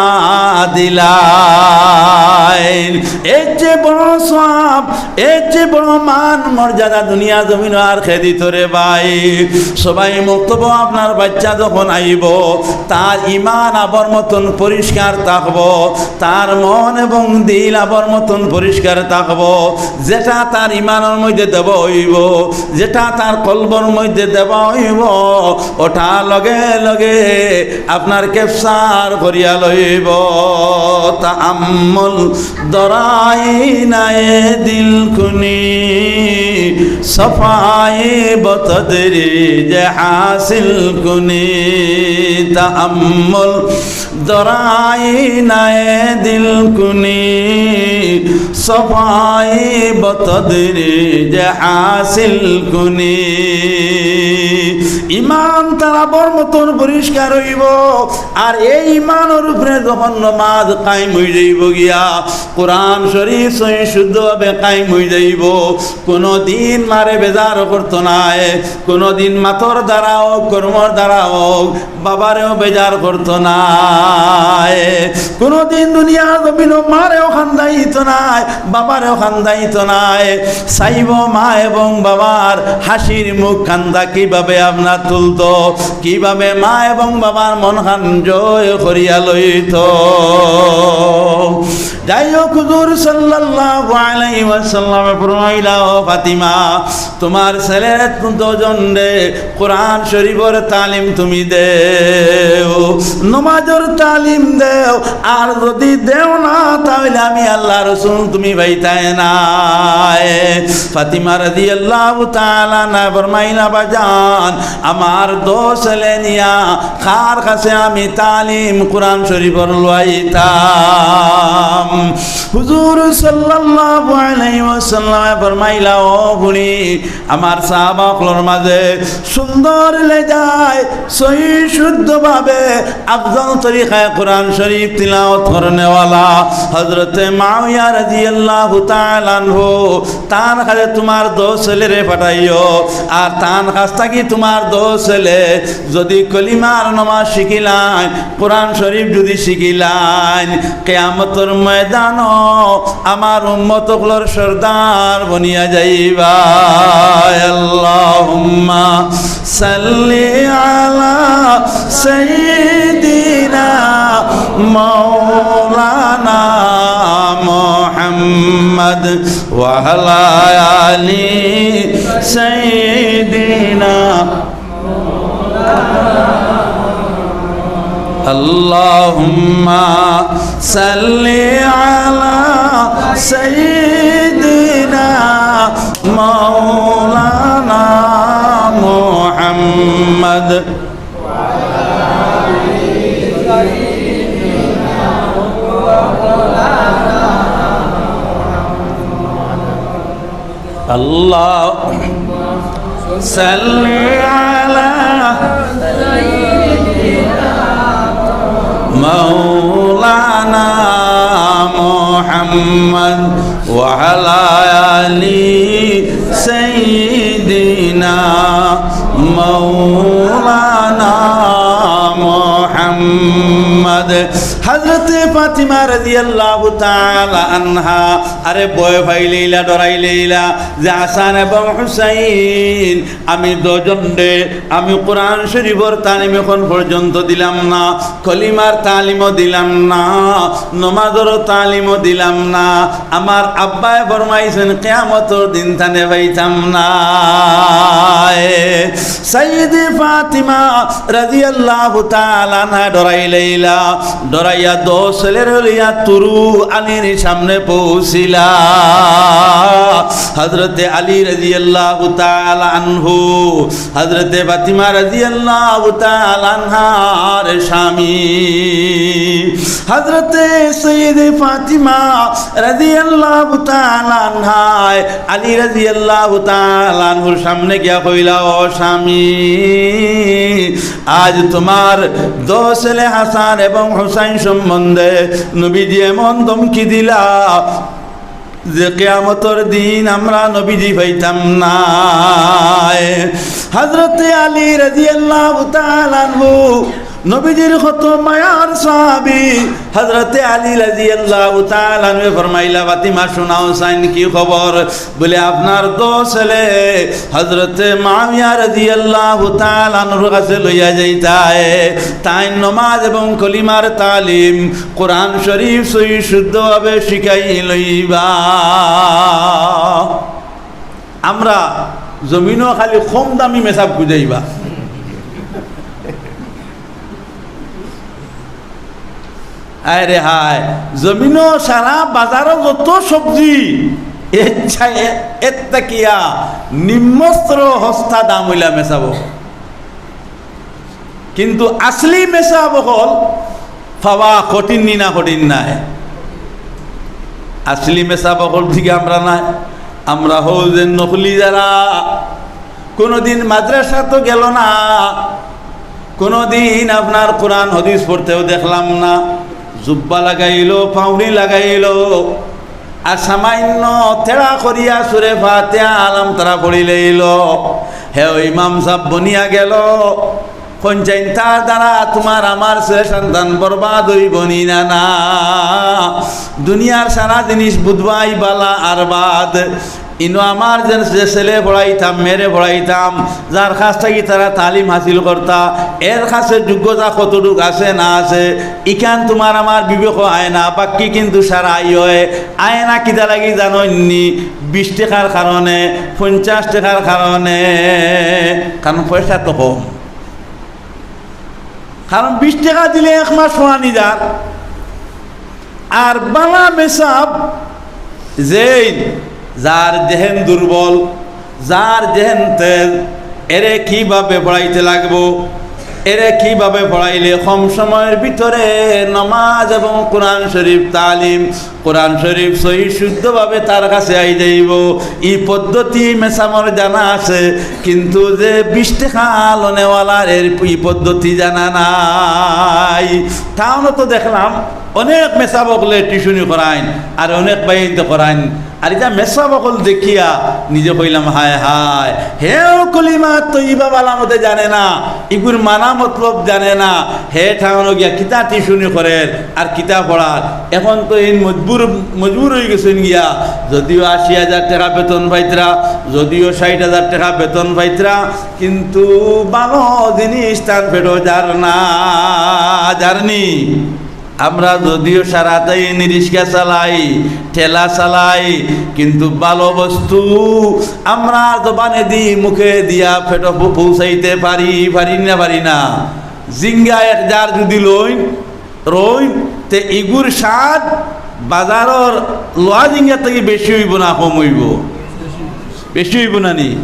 দিলাইন। এর চেয়ে বড় সওয়াব, এর চেয়ে বড় মান মর্যাদা দুনিয়া জমিন আর কে দিত রে ভাই? সবাই মক্তব আপনার বাচ্চা যখন আইব, তার ঈমান আবর মতন পরিষ্কার থাকব, তার মন এবং দিল আবর মতন পরিষ্কার থাকব। যেটা তার ঈমানর মধ্যে দেওয়া অইব, যেটা তার কলবর মধ্যে দেওয়া অইব, ওটা লগে লগে আপনার capture করিয়া লইব। তাআম্মুল দরাইনায়ে দিল কুনি, সফায়ে বতদরিজ হাসিল কুনি। তাআম্মুল দরাইনায়ে দিল কুনি, সফায়ে বতদরিজ হাসিল কুনি। ঈমান তার আবর মতন পরিষ্কার অইব। আর এই ঈমানর উপরে যখন নমাজ কায়েম অই যাইব গিয়া, কোরআন শরীফ সহি শুদ্ধভাবে কায়েম অই যাইব, কোনো দিন মারে বেজার করতো নায়, কোনো দিন মাতর দ্বারা হোক, কর্মর দ্বারা হোক, বাবারেও বেজার করতো নায়। কোনোদিন দুনিয়ার জমিনো মারেও কান্দাইতো নায়, বাবারেও কান্দাইতো নায়। চাইব মা এবং বাবার হাসির মুখ কান্দা কিভাবে আপনার তুলতো, কিভাবে মা এবং বাবার মন খান জয় করিয়া লইতো। যাই হোক, হুজুর সাল্লাল্লাহু আলাইহি ওয়াসাল্লামে ফরমাইলা, "ও ফাতিমা, তুমার ছেলের দুইজন রে কোরআন শরীফর তালিম তুমি দেও, নমাজর তালিম দেও, আর যদি দেও না, তাহলে আমি আল্লাহ রসুল তুমি পাইতায় নায়।" ফাতিমা রাদিয়াল্লাহু তাআলা আনহা ফরমাইলা, "বাজান, আমার দুই ছেলে নিয়া কার কাছে আমি তালিম কোরআন শরীফর লইতাম?" হুজুর সাল্লাল্লাহু আলাইহি ওয়াসাল্লামে ফরমাইলা, "ও হুনি, আমার সাহাবা অকলর মাঝে সুন্দর লেজায়, সহি শুদ্ধভাবে, আফজল তরিকায় কোরআন শরীফ তিলাওয়াত করনেওয়ালা হযরতে মুআবিয়া রাদিয়াল্লাহু তাআলা আনহু, তান কাছে তুমার দুই ছেলেরে পাঠাইও, আর তান কাছ থাকি তুমার দুই ছেলে যদি কলিমার নমাজ শিখিলাইন, কোরআন শরীফ যদি শিখিলাইন, কিয়ামতর ময়দানো আমার উম্মত অকলর সর্দার বনিয়া যাইবা।" আল্লাহুম্মা সাল্লি আলা সাইয়্যিদিনা মাওলানা মুহাম্মদ ওয়া আলা আলি সাইয়্যিদিনা اللهم صل على سيدنا مولانا محمد. اللهم صل على مولانا محمد وعلى آل سيدنا مولانا محمد. হযরতে ফাতিমা রাদিয়াল্লাহু তাআলা আনহা আরে ভয় পাইলাইলা, ডরাইলাইলা যে হাসান এবং হুসাইন, আমি দুইজনরে, আমি কোরআন শরীফর তালিম এখন পর্যন্ত দিলাম না, কলিমার তালিমও দিলাম না, নমাজর তালিমও দিলাম না। আমার আব্বায় ফরমাইছইন, কিয়ামতর দিন তানে পাইতাম না। এ সাইয়্যিদে ফাতিমা রাদিয়াল্লাহু তাআলা আনহা ডরাইলাইলা, ডরাইয়া দুই ছেলেরে লইয়া তুরু আলীর সামনে পৌঁছিলা। হযরতে আলী রাদিয়াল্লাহু তাআলা আনহু, হযরতে ফাতিমা রাদিয়াল্লাহু তাআলা আনহার স্বামী। হযরতে সাইয়্যিদে ফাতিমা রাদিয়াল্লাহু তাআলা আনহায় আলী রাদিয়াল্লাহু তাআলা আনহুর সামনে গিয়া কইলা, "ও স্বামী, আজ তোমার দুই ছেলে হাসান এবং হুসাইন সম্বন্ধে নবীজি এমন ধমকি দিলা যে কিয়ামতর দিন আমরা নবীজি পাইতাম না।" হযরতে আলী রাদিয়াল্লাহু তাআলা আনহু নবীজির কত মায়ার সাহাবী, হযরতে আলী রাদিয়াল্লাহু তাআলা আনহু ফরমাইলা, "ফাতিমা, শুনাও চাইন, কি খবর?" বলে, "আপনার দুই ছেলে হযরতে মুআবিয়া রাদিয়াল্লাহু তাআলা আনহুর কাছে লইয়া যাইতায়, তাইন নমাজ এবং কলিমার তালিম, কোরআন শরীফ সহি শুদ্ধভাবে শিখাই লইবা।" আমরা জমিনো খালি কম দামি মেসাব খুজাইবা। আয় রে হায়, জমিনো সারা বাজারো যত সবজি, এর চাই-, এর থাকিয়া নিম্নস্তর হস্তা দাম অইলা মেসাব। কিন্তু আসলি মেসাব অকল পাওয়া কঠিন নি না কঠিন নায়? আসলি মেসাব অকল ঠিক আমরা নায়, আমরা হউ যে নকলি যারা, কোনোদিন মাদ্রাসাত গেল না, কোনোদিন আপনার কোরআন হাদিস পড়তেও দেখলাম না, জুব্বা লাগাইলো, পাউড়ি লাগাইলো, আর সামান্য তেড়া করিয়া সুরে ফাতিহা আলাম তারা পড়িলাইলো। হে ইমাম সাব বনিয়া গেল, কোন চিন্তার দ্বারা তোমার আমার ছেলে সন্তান বরবাদ অইবো নি না? না, দুনিয়ার সারা জিনিস বুঝবায় বালা আর বাদ। ইনো আমার যে, যে ছেলে পড়াইতাম, মেয়েরে পড়াইতাম, যার কাছ থাকি তারা তালিম হাসিল করতা, এর কাছে যোগ্যতা কতটুক আছে না আছে, ইখান তোমার আমার বিবেকো আয় না, বাক্কি কিন্তু সারা আয় অয়। আয় না কিতা লাগি জানইন নি? বিশ টেকার কারণে, পঞ্চাশ টেকার কারণে, কারণ পয়সা তো কম। কারণ বিশ টেকা দিলে এক মাস পড়ানি যার। আর বালা মেসাব যেইন, যার জেহেন দুর্বল, যার জেহেন তেজ, এরে কিভাবে পড়াইতে লাগবো, এরে কিভাবে পড়াইলে কম সময়র ভিতরে নামাজ এবং কোরআন শরীফ তালিম, কোরআন শরীফ সহি শুদ্ধভাবে তার কাছে আই যাইবো, ই পদ্ধতি মেসাবর জানা আছে। কিন্তু যে বিশ টেকা লনেওয়ালার এর ই পদ্ধতি জানা নাই। টাউনো তো দেখলাম অনেক মেসাব অকলে টিউশনি করাইন, আর অনেক ভাইয়াইন্তে করাইন। আর ইতা মেসাব অকল দেখিয়া নিজে কইলাম, "হায় হায়, হেও কলিমা তৈবা বালা মতে জানে না, ইগুর মানা মতলব জানে না, হে টাউনো গিয়া কিতা টিউশনি করের আর কিতা পড়ার।" এখন তো এইন মজবুর, মজবুর অইগেছইন গিয়া, যদিও আশি হাজার টেকা বেতন পাইতরা, যদিও ষাইট হাজার টেকা বেতন পাইতরা, কিন্তু বালা জিনিস তান পেটো যার না, যার নি। আমরা যদিও সারাদিন রিক্সা চালাই, ঠেলা চালাই, কিন্তু বালা বস্তু আমরা জবানেদি, মুখেদি পেটো পৌ-, পৌঁছাইতে পারি, পারি না, পারি না? জিঙ্গা এক জার যুদি লইন, রইন, তে ইগুর স্বাদ বাজারর লওয়া জিঙ্গা থাকি বেশি অইবো না কম অইবো? বেশি অইবো না নি?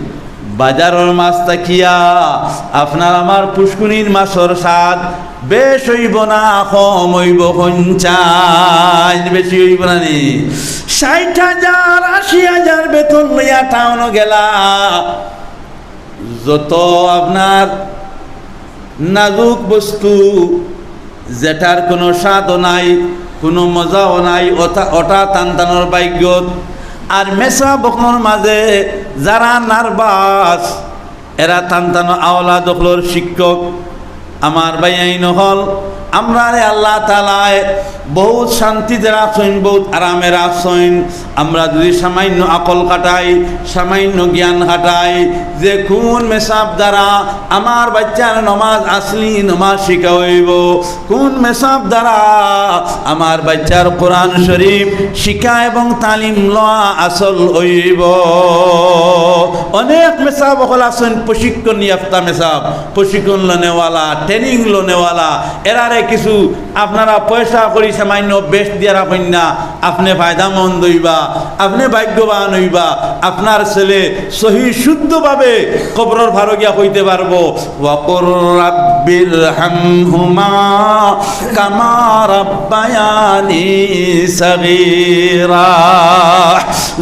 বাজারর মাছ থাকিয়া আপনার আমার পুষ্কুনির মাছর স্বাদ বেশ অইবো না কম অইবো? কইনচাইন বেশি অইবো না নি? ষাইট হাজার, আশি হাজার বেতন লইয়া টাউনো গেলা, যত আপনার নাজুক বস্তু, যেটার কুনু স্বাদও নাই, কুনু মজাও নাই, ওটা, ওটা তানতানোর ভাগ্যত। আর মেসাব অকলর মাঝে যারা nervous, এরা তানতানো আওলাদ অকলর শিক্ষক। আমার ভাইয়াইন অকল, আমরারে আল্লাহ তাআলায় বউত শান্তিত রাখছইন, বউত আরামে রাখছইন। আমরা যুদি সামাইন্য আকল খাটাই, সামাইন্য জ্ঞান খাটাই, যে কুন মেসাব দ্বারা আমার বাইচ্চার নমাজ আসলি নমাজ শিখা অইবো, কুন মেসাব দ্বারা আমার বাইচ্চার কোরআন শরীফ শিখা এবং তালিম লওয়া আসল অইবো। অনেক মেসাব অকল আছইন প্রশিক্ষণ ইয়াফতা মেসাব, প্রশিক্ষণ লনেওয়ালা, training লনেওয়ালা, এরারে কিছু আপনারা পয়সা করি সামাইন্য বেশ দিয়া রাখইন না, আপনে ফায়দামন্দ অইবা, আপনে ভাগ্যবান অইবা, আপনার ছেলে সহি শুদ্ধভাবে কবরর ফারো গিয়া কইতে পারবো, "ওয়াকুর রাব্বির হামহুমা কামা রাব্বায়ানি সাগীরা।"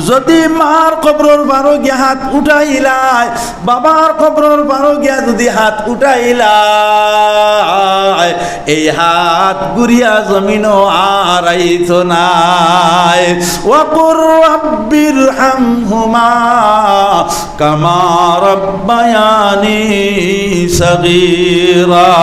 যদি মার কবরর ফারো গিয়া হাত উঠাইলায়, বাবার কবরর ফারো গিয়া যদি হাত উঠাইলায়, এই হাত ঘুরিয়া জমিনো আর আইতো নায়। ওয়াকুর রাব্বির হামহুমা কামা রাব্বায়ানি সাগীরা।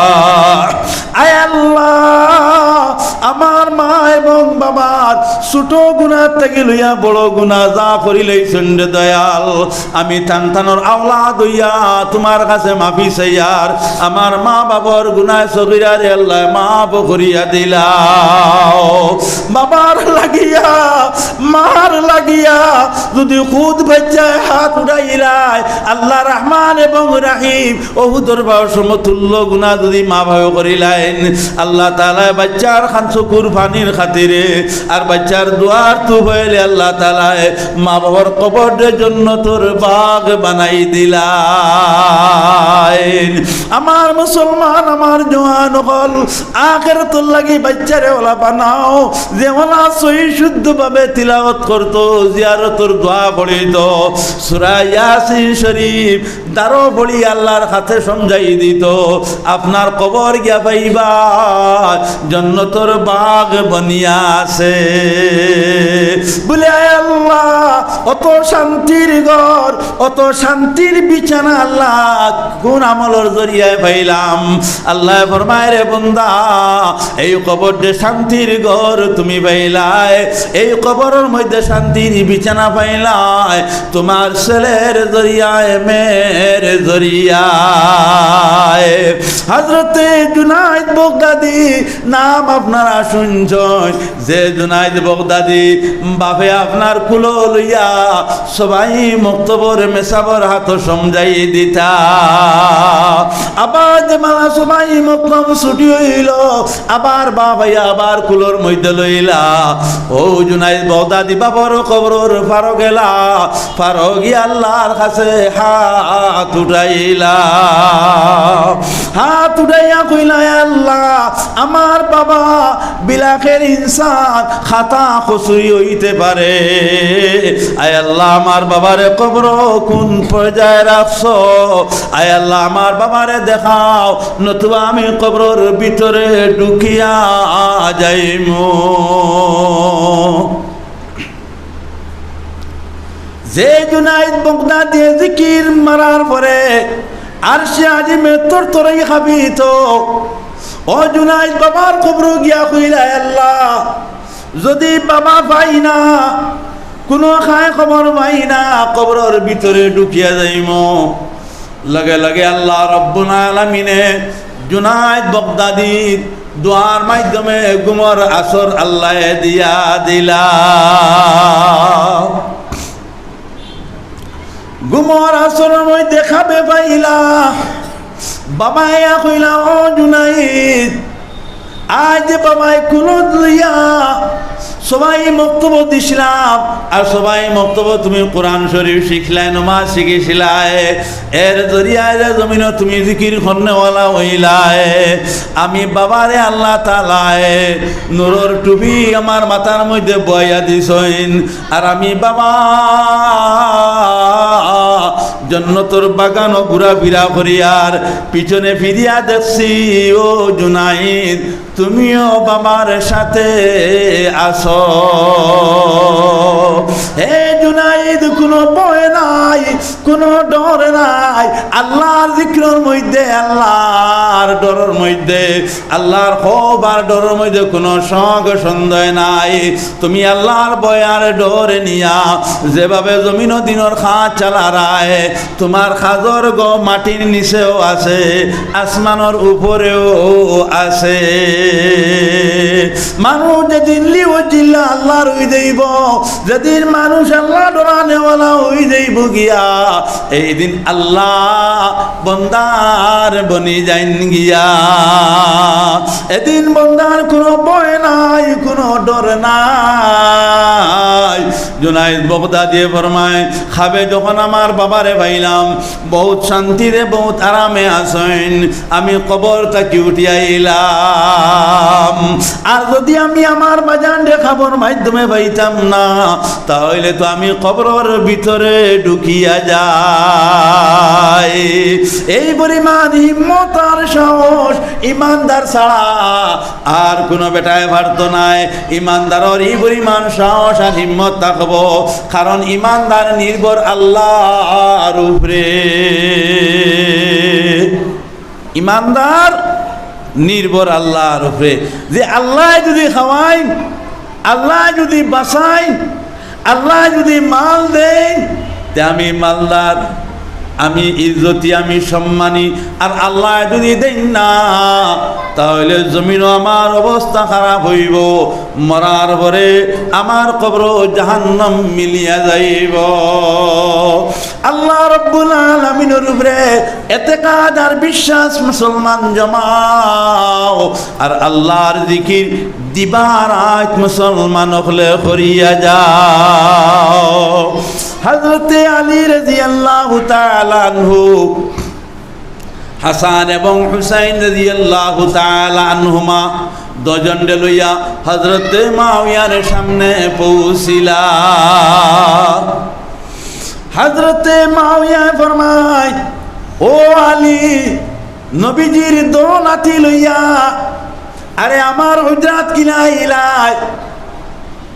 আয় আল্লাহ, আমার মা এবং বাবার ছোট গুনাহ থাকি লইয়া বড় গুনাহ যা করিলাইছইন রে দয়াল, আমি তানতানোর আওলাদ অইয়া তুমার কাছে মাফি চাইয়ার। আমার মা বাবার গুনাহ সগীরারে আল্লাহ মাফ করিয়া দিলাও। বাবার লাগিয়া, মার লাগিয়া যদি খুদ বাইচ্চায় হাত উঠাইলায়, আল্লাহ রহমান এবং রাহিম, অহুদর পাহাড় সমতুল্য গুনাহ যদি মা বাবায় করিলাইন, আল্লাহ তাআলায় বাইচ্চার খান চকুর পানির খাতিরে আর বাইচ্চার দোয়ার তুফাইলে আল্লাহ তাআলায় মা বাবার কবররে জন্নতর বাগ বানাই দিলাইন। আমার মুসলমান, আমার জওয়ান অকল, আখেরাতর লাগি বাইচ্চারে ওলা বানাও, যে ওলা সহি শুদ্ধভাবে তিলাওয়াত করতো, জিয়ারতর দোয়া পড়িতো, সূরা ইয়াসিন শরীফ দারো পড়ি আল্লাহর কাছে সমঝাই দিতো, আপনার কবর গিয়া পাইবা, জন্নতর বাগ বনিয়া আছে। বলে, "আয় আল্লাহ, অত শান্তির ঘর, অত শান্তির বিছানা আল্লাহ, কোন আমলর জরিয়ায় পাইলাম?" আল্লায় ফরমায়, "রে বন্দা, এই কবররে শান্তির ঘর তুমি পাইলায়, এই কবরর মধ্যে শান্তির বিছানা পাইলায়, তুমার ছেলের জরিয়ায়, মেয়ের জরিয়ায়।" হযরতে জুনায়েদ বাগদাদি নাম আপনারা শুনছইন, যে জুনায়েদ বাগদাদি বাপে আপনার কুলো লইয়া সবাই মক্তবর মেসাবর হাতো সমঝাই দিতা। আবার যে মালা সবাই মক্তব ছুটি অইলো, আবার বাপ আইয়া আবার কুলোর মধ্যে লইলা। অউ জুনায়েদ বাগদাদি বাপর কবরর পারো গেলা, পারো গিয়া আল্লাহর কাছে হাত উঠাইলা। হাত উঠাইয়া কইলা, "আয় আল্লাহ, আমার বাবা বিলাখের ইনসান, খাতা কসুরি অইতে পারে। আয় আল্লাহ, আমার বাবারে কবরো কুন পর্যায়ে রাখছো? আয় আল্লাহ, আমার বাবারে দেখাও, নতুবা আমি কবরর ভিতরে ঢুকিয়া যাইমু।" যে জুনায়েদ বাগদাদিয়ে জিকির মারার পরে আরশে আজিমে তরতরাই কাঁপিত। ও জুনায়েদ বাবার কবরো গিয়া কইলা, "আয় আল্লাহ, যদি বাবা পাই না, কুনু খায় খবর পাই না, কবরর ভিতরে ঢুকিয়া যাইমু।" লগে লগে আল্লাহ রব্বুল আলামিনে জুনায়েদ বাগদাদির দোয়ার মাধ্যমে ঘুমর আসর আল্লায় দিয়া দিলা। ঘুমর আসরর মধ্যে খাবে পাইলা, বাবায় কইলা, "ও জুনাইদ, আজ যে বাবায় কুনুত লইয়া সবাই মক্তব দিছিলাম, আর সবাই মক্তব তুমি কোরআন শরীফ শিখলায়, নমাজ শিখেছিলায়, এর জরিয়ায় যে জমিনো তুমি জিকির করনেওয়ালা হইলায়, আমি বাবারে আল্লাহ তাআলায় নূরর টুপি আমার মাথার মধ্যে বইয়া দিছইন, আর আমি বাবা জন্নতর বাগানো ঘুরাফিরা করি, আর পিছনে ফিরিয়া দেখছি, ও জুনাইদ, তুমিও বাবার সাথে আছো।" হে জুনাইদ, কোনো ভয় নাই, কোনো ডর নাই। আল্লাহর জিকিরর মধ্যে, আল্লাহর ডরর মধ্যে, আল্লাহর খৌফ আর ডরর মধ্যে কোনো শক সন্দেহ নাই। তুমি আল্লাহর ভয় আর ডর নিয়া যেভাবে জমিনো দিনর কাজ চালারায়, তুমার কাজর গো মাটির নিচেও আছে, আসমানর উপরেও আছে। মানুষ যেদিন লিওজিল্লা আল্লাহর হই যাইব, যেদিন মানুষ আল্লাহ ডরানেওয়ালা হই যাইব গিয়া, এই দিন আল্লাহ বন্দার বনি যাইন গিয়া। এদিন বন্দার কোনো ভয় নাই, কোনো ডর নাই। জুনাইদ বগদাদিয়ে ফরমায়, খাবে যখন আমার বাবারে পাইলাম, বহুত শান্তিতে, বহুত আরামে আছইন, আমি কবর থাকি উঠি আইলাম। আর যদি আমি আমার বাজানরে খাবর মাধ্যমে পাইতাম না, তাহলে তো আমি কবরর ভিতরে ঢুকিয়া যাই। এই পরিমাণ হিম্মত আর সাহস ইমানদার ছাড়া আর কোনো বেটায় পারতো নায়। ইমানদারর এই পরিমাণ সাহস আর হিম্মত থাকবো, কারণ ইমানদার নির্ভর আল্লাহর উপরে। ইমানদার নির্ভর আল্লাহর উপরে। যে আল্লাহ যদি খাওয়াইন, আল্লাহ যদি বাঁচাইন, আল্লাহ যদি মাল দেইন, তে আমি মালদার, আমি ইজ্জতি, আমি সম্মানী। আর আল্লাহ যদি দেইন না, তাহলে জমিনো আমার অবস্থা খারাপ হইব। মরার পরে আমার কবরো জাহান্নাম মিলিয়া যাইব। আল্লাহ রব্বুল আলামিনর উপরে এতেকাদ আর বিশ্বাস মুসলমান জমাও, আর আল্লাহর জিকির দিবা রাইত মুসলমান অকলে করিয়া যাও। হযরতে আলী রাদিয়াল্লাহু তাআলা আনহু, হাসান এবং হুসাইন রাদিয়াল্লাহু তাআলা আনহুমা দুজনরে লইয়া হযরতে মুআবিয়ার সামনে পৌঁছিলা। হযরতে মুআবিয়া ফরমায়, "ও আলী, নবীজির দো নাতি লইয়া আরে আমার হুজরাত কিলা আইলায়?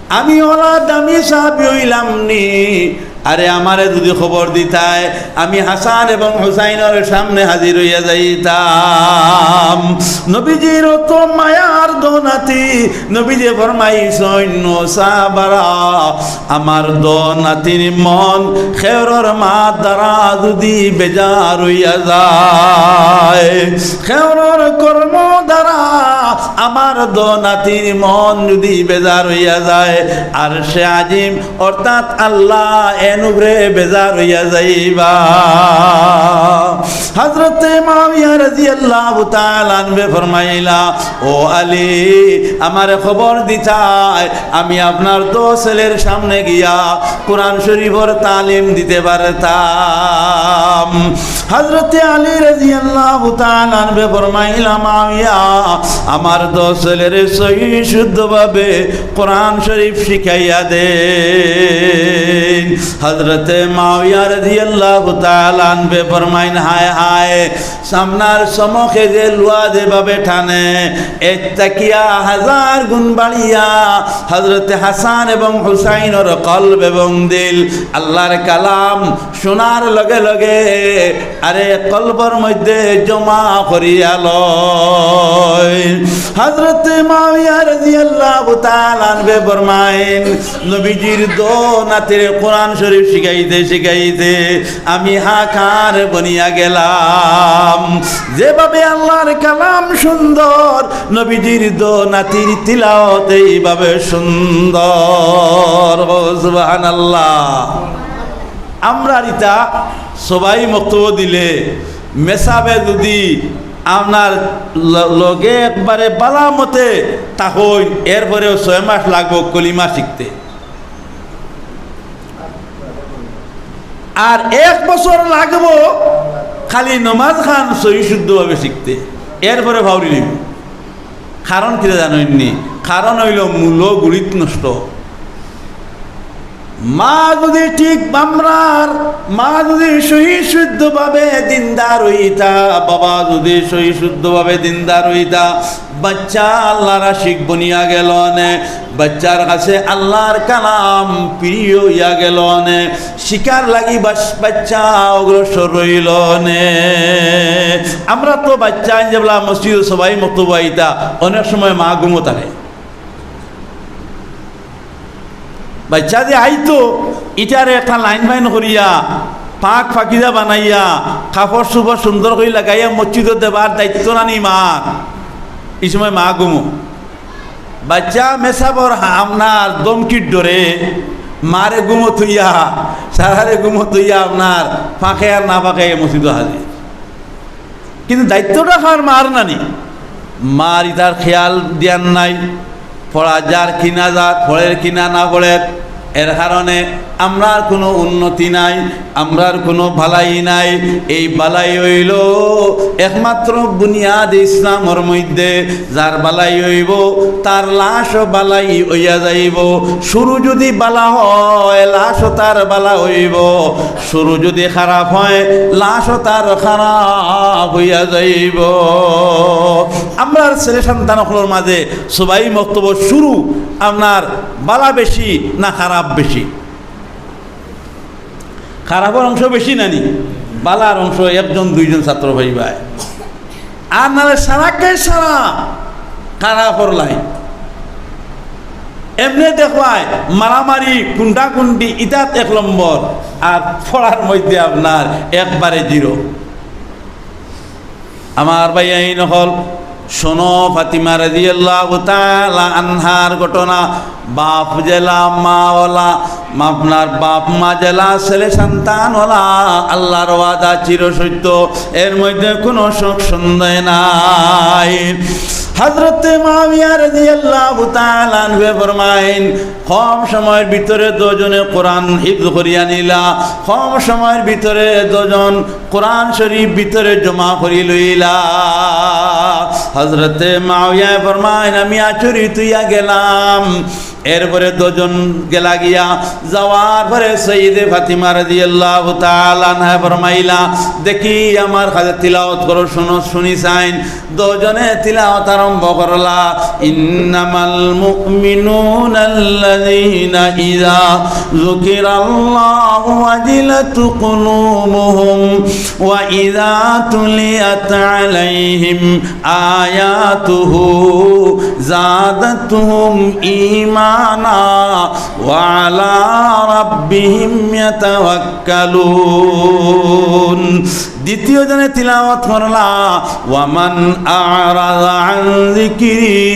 আমি অলা দামি সাহাবী অইলাম নি? আরে আমারে যদি খবর দিতায়, আমি হাসান এবং হুসাইনর সামনে হাজির অইয়া যাইতাম।" নবীজির অত মায়ার দো নাতি, নবীজি ফরমাইছইন, "ও সাহাবারা, আমার দো নাতির মন খেওরর মাত দ্বারা যদি বেজার অইয়া যায়, খেওরর কর্ম দ্বারা আমার দো নাতির মন যদি বেজার অইয়া যায়, আরশে আজিম অর্থাৎ আল্লাহ এন উপরে বেজার অইয়া যাইবা।" হযরতে মুআবিয়া রাদিয়াল্লাহু তাআলা আনহু ফরমাইলা, "ও আলী, আমারে খবর দিতায়, আমি আপনার দো ছেলের সামনে গিয়া কোরআন শরীফর তালিম দিতে পারতাম।" হযরতে আলী রাদিয়াল্লাহু তাআলা আনহু ফরমাইলা, "মুআবিয়া, আমার দো ছেলেরে সহি শুদ্ধভাবে কোরআন শরীফ শিখাইয়া দেইন।" হযরতে মুআবিয়া রাদিয়াল্লাহু তাআলা আনহু ফরমাইন, "হায় হায়, সামনার সমুখে যে লুয়া যেভাবে টানে, এর থাকিয়া হাজার গুণ বাড়িয়া হযরতে হাসান এবং হুসাইনর কলব এবং দিল আল্লাহর কালাম শোনার লগে লগে আরে কলবর মধ্যে জমা করিয়া লয়।" হযরতে মুআবিয়া রাদিয়াল্লাহু তাআলা আনহু ফরমাইন, নবীজির দো নাতিরে কোরআন শরীফ শিখাইতে শিখাইতে আমি হাকার বনিয়া গেলাম। যেভাবে আল্লাহর কালাম সুন্দর, নবীজির দো নাতির তিলাওয়াত এইভাবে সুন্দর। ও সুবহানাল্লাহ। আমরা ইতা সবাই মক্তব দিলে মেসাবে যুদি আপনার ল-, লগে একবারে বালা মতে থাকইন, এরপরেও ছয় মাস লাগবো কলিমা শিখতে। আর এক বছর লাগবো খালি নমাজ খান সহি শুদ্ধভাবে শিখতে, এরপরে ফাউরি নিব। কারণ কিতা জানইননি? কারণ অইলো মূলো গুড়িত নষ্ট। মা যুদি ঠিক আমরার, মা যুদি সহি শুদ্ধভাবে দিনদার অইতা, বাবা যুদি সহি শুদ্ধভাবে দিনদার অইতা, বাইচ্চা আল্লার আশিক বনিয়া গেলো নে, বাইচ্চার কাছে আল্লার কালাম প্রিয় অইয়া গেলো নে, শিখার লাগি বাস-, বাইচ্চা অগ্রসর অইলো নে। আমরা তো বাইচ্চা আইন যেবলা মসজিদো সবাই মক্তবো আইতা, অনেক সময় মা ঘুমো থাকে। বাইচ্চা যে আইতো, ইটারে একটা লাইন ফাইন করিয়া, পাক পাকিজা বানাইয়া, কাপড় চুপড় সুন্দর করি লাগাইয়া মসজিদো দেবার দায়িত্ব নানি মার। ই সময় মা ঘুমো। বাইচ্চা মেসাবর হা-, আপনার ধমকির ডরে মারে ঘুমো থইয়া, সারারে ঘুমো থইয়া আপনার ফাঁকে আর না ফাঁকে মসজিদো হাজির। কিন্তু দায়িত্বটা কার? মার নানি? মার ইতার খেয়াল দিয়ার নাই, পড়া যার কি না যার, পড়ের কি না না পড়ের, এর কারণে আমরার কুনু উন্নতি নাই, আমরার কুনু বালাই নাই। এই বালাই অইলো একমাত্র বুনিয়াদ ইসলামর মধ্যে। যার বালাই অইবো, তার লাশও বালাই অইয়া যাইবো। শুরু যুদি বালা হয়, লাশও তার বালা অইবো। শুরু যুদি খারাপ হয়, লাশও তার খারাপ অইয়া যাইবো। আমরার ছেলে সন্তান অকলর মাঝে সবাই মক্তবর শুরু আপনার বালা বেশি না খারাপ বেশি? খারাপর অংশ বেশি নানি, বালার অংশ একজন দুইজন ছাত্র পাইবায়। আর নালে সারাকে সারা খারাপর লাইন। এমনে দেখবায় মারামারি, কুন্ডাকুন্ডি, ইতাত এক নম্বর, আর পড়ার মধ্যে আপনার একবারে জিরো। আমার ভাইয়াইন অকল, শোনো ফাতিমা রাদিয়াল্লাহু তাআলা আনহার ঘটনা। বাপ যেলা, মা ওলা, আপনার বাপ মা যেলা, ছেলে সন্তান ওলা, আল্লাহর ওয়াদা চিরসত্য, এর মধ্যে কুনু শক সন্দেহ নাই। হযরতে মুআবিয়া রাদিয়াল্লাহু তাআলা আনহু ফরমাইন, কম সময়র ভিতরে দুজনে কোরআন হিফজ করিয়া নিলা, কম সময়র ভিতরে দুজন কোরআন শরীফ ভিতরে জমা করি লইলা। হযরতে মুআবিয়ায় ফরমাইন, আমি আচরিত অইয়া গেলাম। এরপরে দুজন গেলা গিয়া, যাওয়ার পরে সাইয়্যিদে ফাতিমা রাদিয়াল্লাহু তাআলা আনহা ফরমাইলা, দেখি আমার কাছে তিলাওয়াত করো, শুনো, শুনি চাইন। দুজনে তিলাওয়াত আরম্ভ করলা, إنما المؤمنون الذين إذا ذكر الله وجلت قلوبهم وإذا تليت عليهم آياته زادتهم إيمانا وعلى ربهم يتوكلون। দ্বিতীয় জনে তিলাওয়াত করলা, ومن أعرض عن ذكري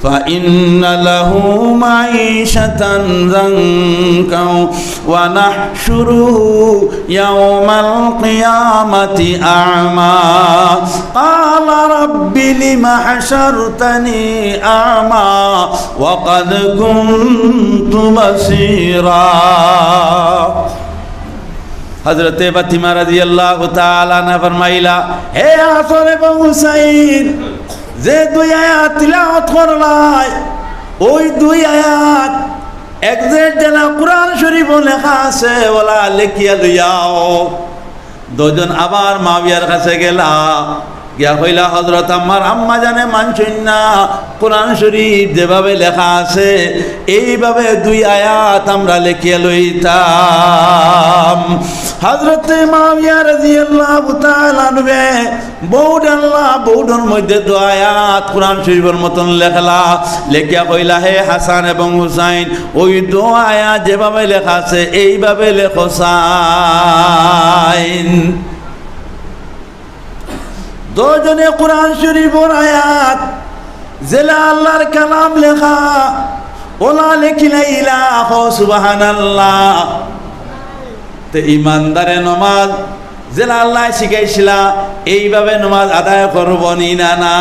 فإن له معيشة ضنكا ونحشره يوم القيامة أعمى قال رب لم حشرتني أعمى وقد كنت بصيرا। হযরতে ফাতিমা রাদিয়াল্লাহু তাআলা আনহা ফরমাইলা, হে হাসান এবং হুসাইন, যে দুই আয়াত তিলাওয়াত করলায়, ওই দুই আয়াত exact যেলা কোরআন শরীফো লেখা আছে, ওলা লেখিয়া লইয়াও। দুজন আবার মুআবিয়ার কাছে গেলা, গিয়া কইলা, হযরত, আমার আম্মা জানে মানছইন না, কোরআন শরীফ যেভাবে লেখা আছে, এইভাবে দুই আয়াত আমরা লেখিয়া লইতাম। হযরতে মুআবিয়া রাদিয়াল্লাহু তাআলা আনহু বউডাল্লা, বউডর মধ্যে দু আয়াত কোরআন শরীফর মতন লেখলা, লেখিয়া কইলা, হে হাসান এবং হুসাইন, ওই দু আয়াত যেভাবে লেখা আছে, এইভাবে লেখো চাইন। দুজনে কোরআন শরীফর আয়াত, যেলা আল্লাহর কালাম লেখা, ওলা লেখিলাইলা, কও সুবহানাল্লাহ। তে ইমানদারে নমাজ যেলা আল্লায় শিখাইছিলা, এইভাবে নমাজ আদায় করবো নি না, না?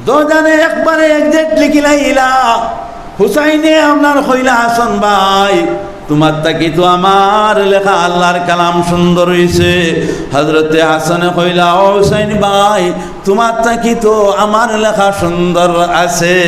দুইজনে একবারে exact লিখিলাইলা। হুসাইনে আপনার কইলা, "হাসান ভাই, তুমার থাকি তো আমার লেখা আল্লার কালাম সুন্দর অইছে।" হজরতে হাসানে কইলা, "ও হুসাইন ভাই, তুমার থাকি তো আমার লেখা সুন্দর আছে।"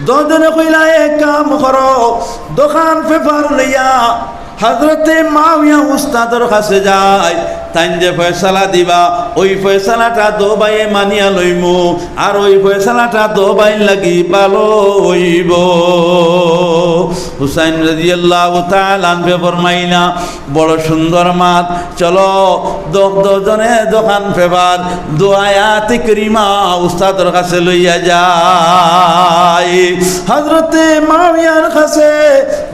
দুইজনে কইলা, "এক কাম করো, দুখান paper লইয়া হজরতে মাওইয়া উস্তাদর কাছে যাই, তাইন যে ফয়সালা দিবা, ওই ফয়সালাটা দুইও ভাইয়ে মানিয়া লইমু, আর ওই ফয়সালাটা দুইও ভাইর লাগি ভালো অইবো।" হুসাইন রাদিয়াল্লাহু তাআলা আনহু ফরমাইলা, "বড় সুন্দর মাত, চলো, দ-, দুইজনে দুখান paper, দুই আয়াতে কারিমা উস্তাদর কাছে লইয়া যাই।" হজরতে মাওইয়ার কাছে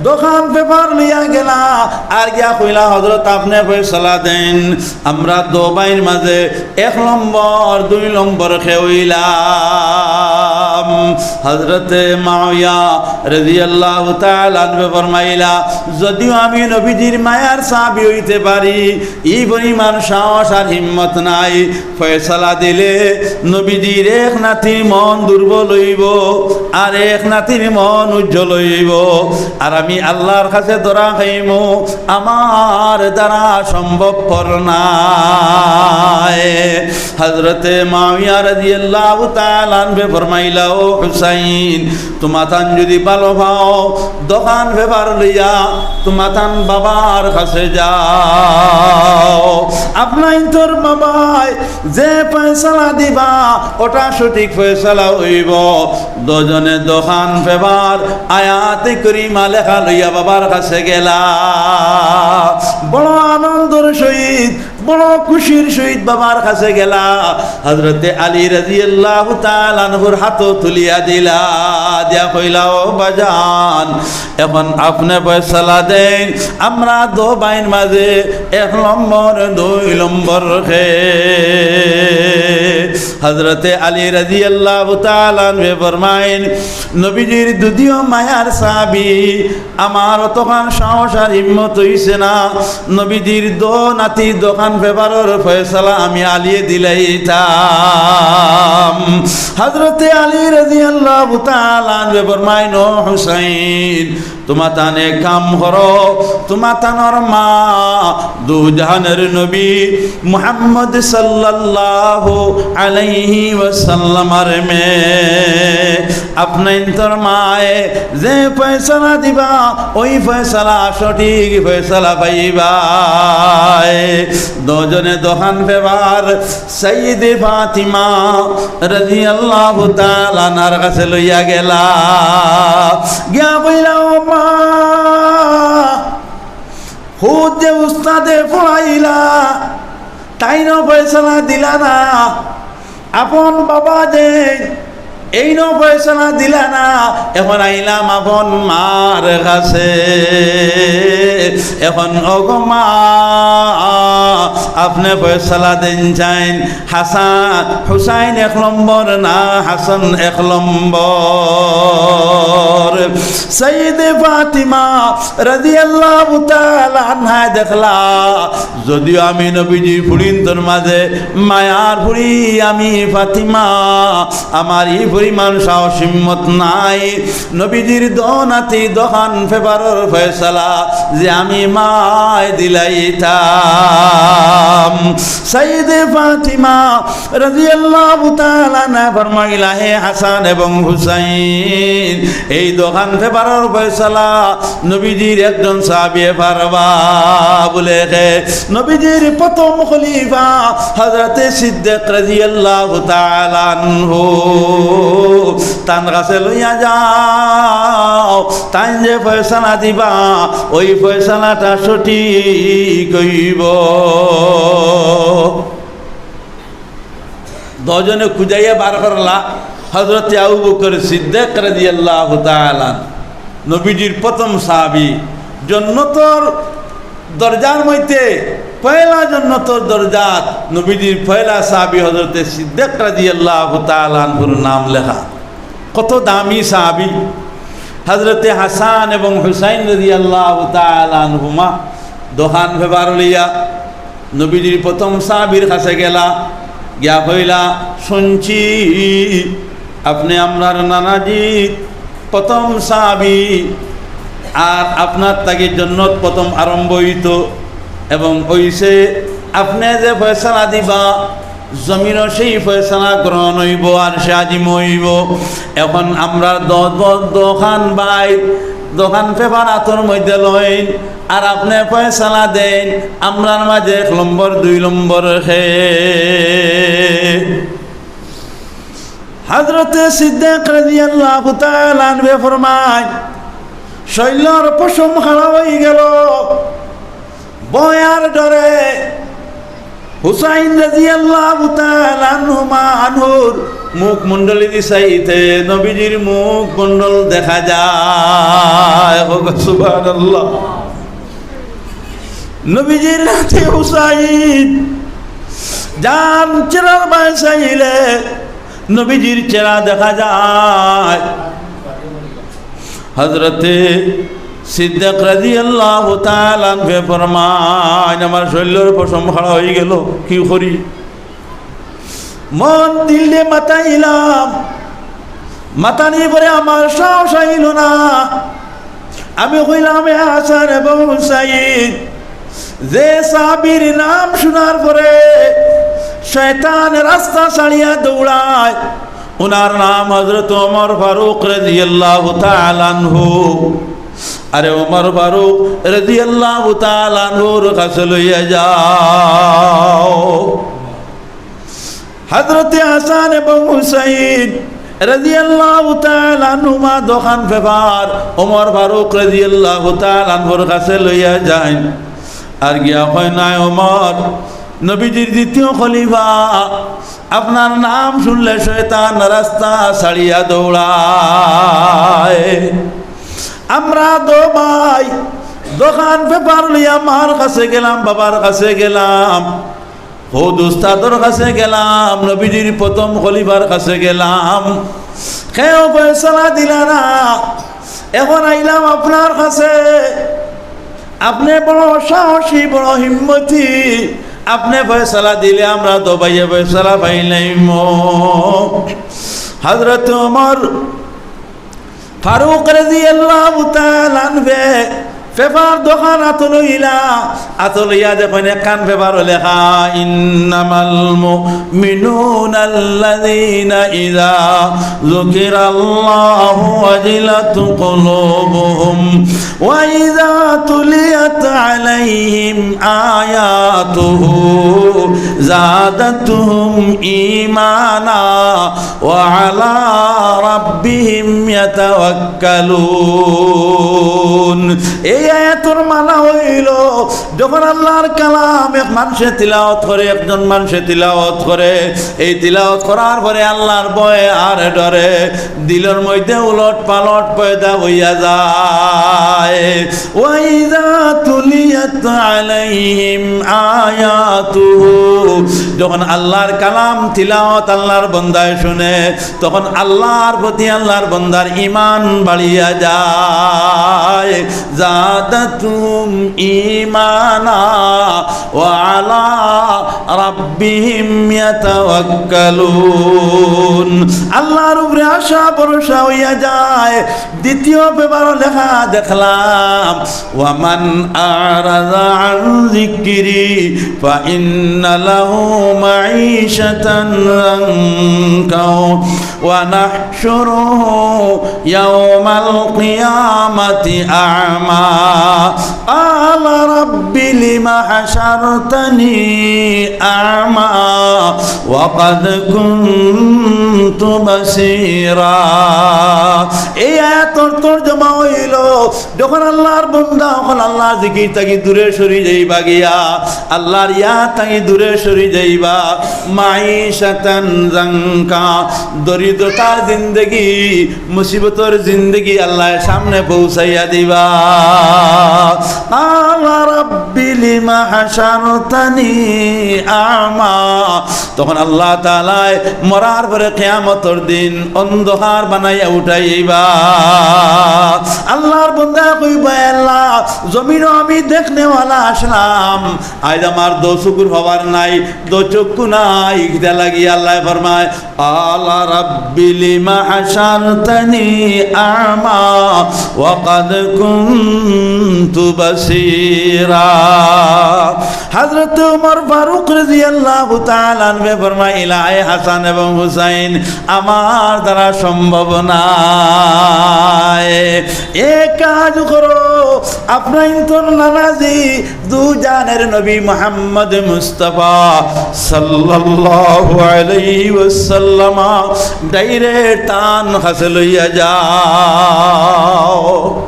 দুখান paper লইয়া গেলা, আর গিয়া কইলা, "হজরত, আপনে ফয়সালা দেইন, আমরা দুইও ভাইর মাঝে এক নম্বর, দুই নম্বর কে অইলাম?" হজরতে মাওইয়া রাদিয়াল্লাহু তাআলা আনহু ফরমাইলা, "যদিও আমি নবীজির মায়ার সাহাবী অইতে পারি, ই পরিমাণ সাহস আর হিম্মত নাই। ফয়সালা দিলে নবীজির এক নাতির মন দুর্বল অইবো, আর এক নাতির মন উজ্জ্বল অইবো। আর আমি আল্লার কাছে ধরা খাইমু, আমার দ্বারা সম্ভবপর নায়।" হজরতে মাওইয়া রাদিয়াল্লাহু তাআলা আনহু ফরমাইলা, "ও হুসাইন, তুমাতান যুদি ভালো পাও, দুখান paper লইয়া তুমাতান বাবার কাছে যাও। আপনাইনতর বাবায় যে ফয়সালা দিবা, ওটা সঠিক ফয়সালা অইবো।" দুইজনে দুখান paper, আয়াতে কারিমা লেখা লইয়া বাবার কাছে গেলা। বড় আনন্দর সহিত, বড় খুশির সহিত বাবার কাছে গেলা। হজরতে আলী রাদিয়াল্লাহু তাআলা আনহুর হাতো তুলিয়া দিলা, দিয়া কইলা, "ও বাজান, এখন আপনে ফয়সালা দেইন, আমরা দুইও ভাইর মাঝে এক নম্বর, দুই নম্বর কে?" হজরতে আলী রাদিয়াল্লাহু তাআলা আনহু ফরমাইন, নবীজির যুদিও মায়ার সাহাবী, আমার অতখান সাহস আর হিম্মত অইছে না, নবীজির দুইও নাতি দুইখান paperর ফয়সালা আমি আলিয়ে দিলাইতাম। হজরতে আলী রাদিয়াল্লাহু তাআলা আনহু ফরমাইন, "ও হুসাইন, তুমাতান এক কাম করো, তুমাতানর মা দুজাহানের নবী মুহাম্মদ সাল্লাল্লাহু আলাইহি ওয়াসাল্লামর মেয়ে, আপনাইনতর মায়ে যে ফয়সালা দিবা, ওই ফয়সালা সঠিক ফয়সালা পাইবায়।" দুইজনে দুইখান paper সাইয়্যিদে ফাতিমা রাদিয়াল্লাহু তাআলা আনহার কাছে লইয়া গেলা। গিয়া কইলা, "ও মা, খুদ যে উস্তাদে পড়াইলা, তাইনও ফয়সালা দিলা না, আপন বাবা যে এইনও ফয়সালা দিলা না, এখন আইলাম আপন মার কাছে। এখন ওগো মা, আপনে ফয়সালা দেইন চাইন, হাসান, হুসাইন এক নম্বর না হাসান এক নম্বর?" সাইয়্যিদে ফাতিমা রাদিয়াল্লাহু তাআলা আনহায় দেখলা, যুদিও আমি নবীজির ফুড়িন্তর মাঝে মায়ার ফুড়ি আমি ফাতিমা, আমার ই পরিমাণ সাহস হিম্মত নাই নবীজির দুইও নাতি দুইখান paperর ফয়সালা যে আমি মায় দিলাইতাম। সাইয়্যিদে ফাতিমা রাদিয়াল্লাহু তাআলা আনহা ফরমাইলা, "হে হাসান এবং হুসাইন, এই দুইখান paperর ফয়সালা নবীজির একজন সাহাবিয়ে পারবা?" বুলে, "কে?" "নবীজির প্রথম খলিফা হযরতে সিদ্দিক রাদিয়াল্লাহু তাআলা আনহু। তান কাছে লইয়া যাও, তাইন যে ফয়সালা দিবা, ওই ফয়সালাটা সঠিক অইবো।" দুইজনে খুজাইয়া বার করলা হযরতে আবু বকর সিদ্দিক রাদিয়াল্লাহু তাআলা আনহু, নবীজির প্রথম সাহাবী, জন্নতর দরজার মধ্যে পয়লা জন্নতর দরজাত নবীজির পয়লা সাহাবী হযরতে সিদ্দিক রাদিয়াল্লাহু তাআলা আনহুর নাম লেখা। কত দামি সাহাবী। হযরতে হাসান এবং হুসাইন রাদিয়াল্লাহু তাআলা আনহুমা দোকান ব্যাপার লইয়া নবীজির প্রথম সাহাবীর কাছে গেলা, গিয়া কইলা, "শুনছি আপনে আমরার নানাজির প্রথম সাহাবী, আর আপনার থাকি জন্নত প্রথম আরম্ভ অইতো, এবং অইছে আপনে যে ফয়সালা দিবা, জমিনও সেই ফয়সালা গ্রহণ অইবো, আরশে আজিম অইবো। এখন আমরার দ-, দ-, দোকান ভাই, দোকান ব্যাপার আতর মধ্যে লইন, আর আপনে ফয়সালা দেইন, আমরার মাঝে এক নম্বর, দুই নম্বর খে।" হযরতে সিদ্দিক রাদিয়াল্লাহু তাআলা আনহু ফরমায়, শৈলর পশম খাড়া অইগেলো, ভয় আর ডরে হুসাইন রাদিয়াল্লাহু তাআলা আনহুমা আনহুর মুখমণ্ডলদি চাইতে নবীজির মুখমণ্ডল দেখা যায়। হোক সুবহানাল্লাহ। নবীজির নাতি হুসাইন যান চেহারার বায় চাইলে নবীজির চেহারা দেখা যায়। হযরতে সিদ্দিক রাদিয়াল্লাহু তাআলা আনহু ফরমাইন, "আমার শরীলর পশম খাড়া অইগেলো, কি করি?" মন দিলে মাতাইলাম, মাতানি পরে আমার সাহস আইলো না। আমি কইলাম, "এ হাসান এবং হুসাইন, যে সাহাবীর নাম শুনার পরে শয়তান রাস্তা ছাড়িয়া দৌড়ায়, উনার নাম হযরত ওমর ফারুক রাদিয়াল্লাহু তাআলা আনহু। আরে ওমর ফারুক রাদিয়াল্লাহু তাআলা আনহুর কাছে লইয়া যাও।" হযরতে হাসান এবং হুসাইন রাদিয়াল্লাহু তাআলা আনহুমা দোকান ব্যাপার ওমর ফারুক রাদিয়াল্লাহু তাআলা আনহুর কাছে লইয়া যাইন। আর গিয়া কয়, "নাই ওমর, নবীজির দ্বিতীয় খলিফা, আপনার নাম শুনলে শয়তান রাস্তা ছাড়িয়া দৌড়ায়। আমরা দো ভাই দোকান ব্যাপার লইয়া মার কাছে গেলাম, বাবার কাছে গেলাম, খোদ উস্তাদর কাছে গেলাম, নবীজির প্রথম খলিফার কাছে গেলাম, কেউ ফয়সালা দিলা না। এখন আইলাম আপনার কাছে, আপনে বড় সাহসী, বড় হিম্মতি, আপনে ফয়সালা দিলে আমরা দো ভাইয়ে ফয়সালা পাইলাইমু।" হযরত ওমর ফারুক রাদিয়াল্লাহু তাআলা আনহু ব্যাপার দোকান আতো লইলা, আতো লইয়া দেখইন একখান ব্যাপারো লেখা, "إنما المؤمنون الذين إذا ذكر الله وجلت قلوبهم وإذا تليت عليهم آياته زادتهم إيمانا وعلى ربهم يتوكلون।" এই আয়াতর মানা অইলো, যখন আল্লাহর কালাম এক মানষে তিলাওয়াত করে, একজন মানষে তিলাওয়াত করে, এই তিলাওয়াত করার পরে আল্লাহর ভয় আর ডরে, দিলর মধ্যে উলট পালট পয়দা অইয়া যায়। وإذا تليت عليهم آياته, যখন আল্লাহর কালাম তিলাওয়াত আল্লাহর বন্দায় শুনে, তখন আল্লাহর প্রতি আল্লাহর বন্দার ঈমান বাড়িয়া যায়। زادتهم إيمانا وعلى ربهم يتوكلون। আল্লাহর উপরে আশা ভরসা অইয়া যায়। দ্বিতীয় ব্যাপারো লেখা দেখলাম, "ومن أعرض عن ذكري فإن له معيشة ضنكا ونحشره يوم القيامة أعمى قال رب لم حشرتني أعمى وقد كنت بصيرا।" এই আয়াতর তর্জমা অইলো, যখন আল্লাহর বন্দা অকল আল্লাহর জিকির থাকি দূরে সরি যাইবা গিয়া, আল্লাহর ইয়াদ থাকি দূরে সরি যাইবা, মাইশাতান জাঙ্কা, দরিদ্রতার জিন্দেগি, মুসিবতর জিন্দেগি আল্লাহ সামনে পৌঁছাইয়া দিবা। قال رب لم حشرتني أعمى। তখন আল্লাহ তাআলায় মরার পরে কিয়ামতর দিন অন্ধকার বানাইয়া উঠাইবা। আল্লাহর বন্দা কইবা, "আল্লাহ, জমিনো আমি দেখনেওয়ালা আছলাম, আইজ আমার দো চকুর পাওয়ার নাই, দো চক্ষু নাই।" কিতা লাগি? আল্লায় ফরমায়, قال رب لم حشرتني أعمى وقد كنت بصيرا। হযরত উমর ফারুক রাদিয়াল্লাহু তাআলা আনহু ফরমাইলা, "এ হাসান এবং হুসাইন, আমার দ্বারা সম্ভব নায়। এক কাজ করো, আপনাইনতর নানাজি দুজানের নবী মুহাম্মদ মুস্তাফা সাল্লাল্লাহু আলাইহি ওয়াসাল্লাম direct তান কাছে লইয়া যাও।"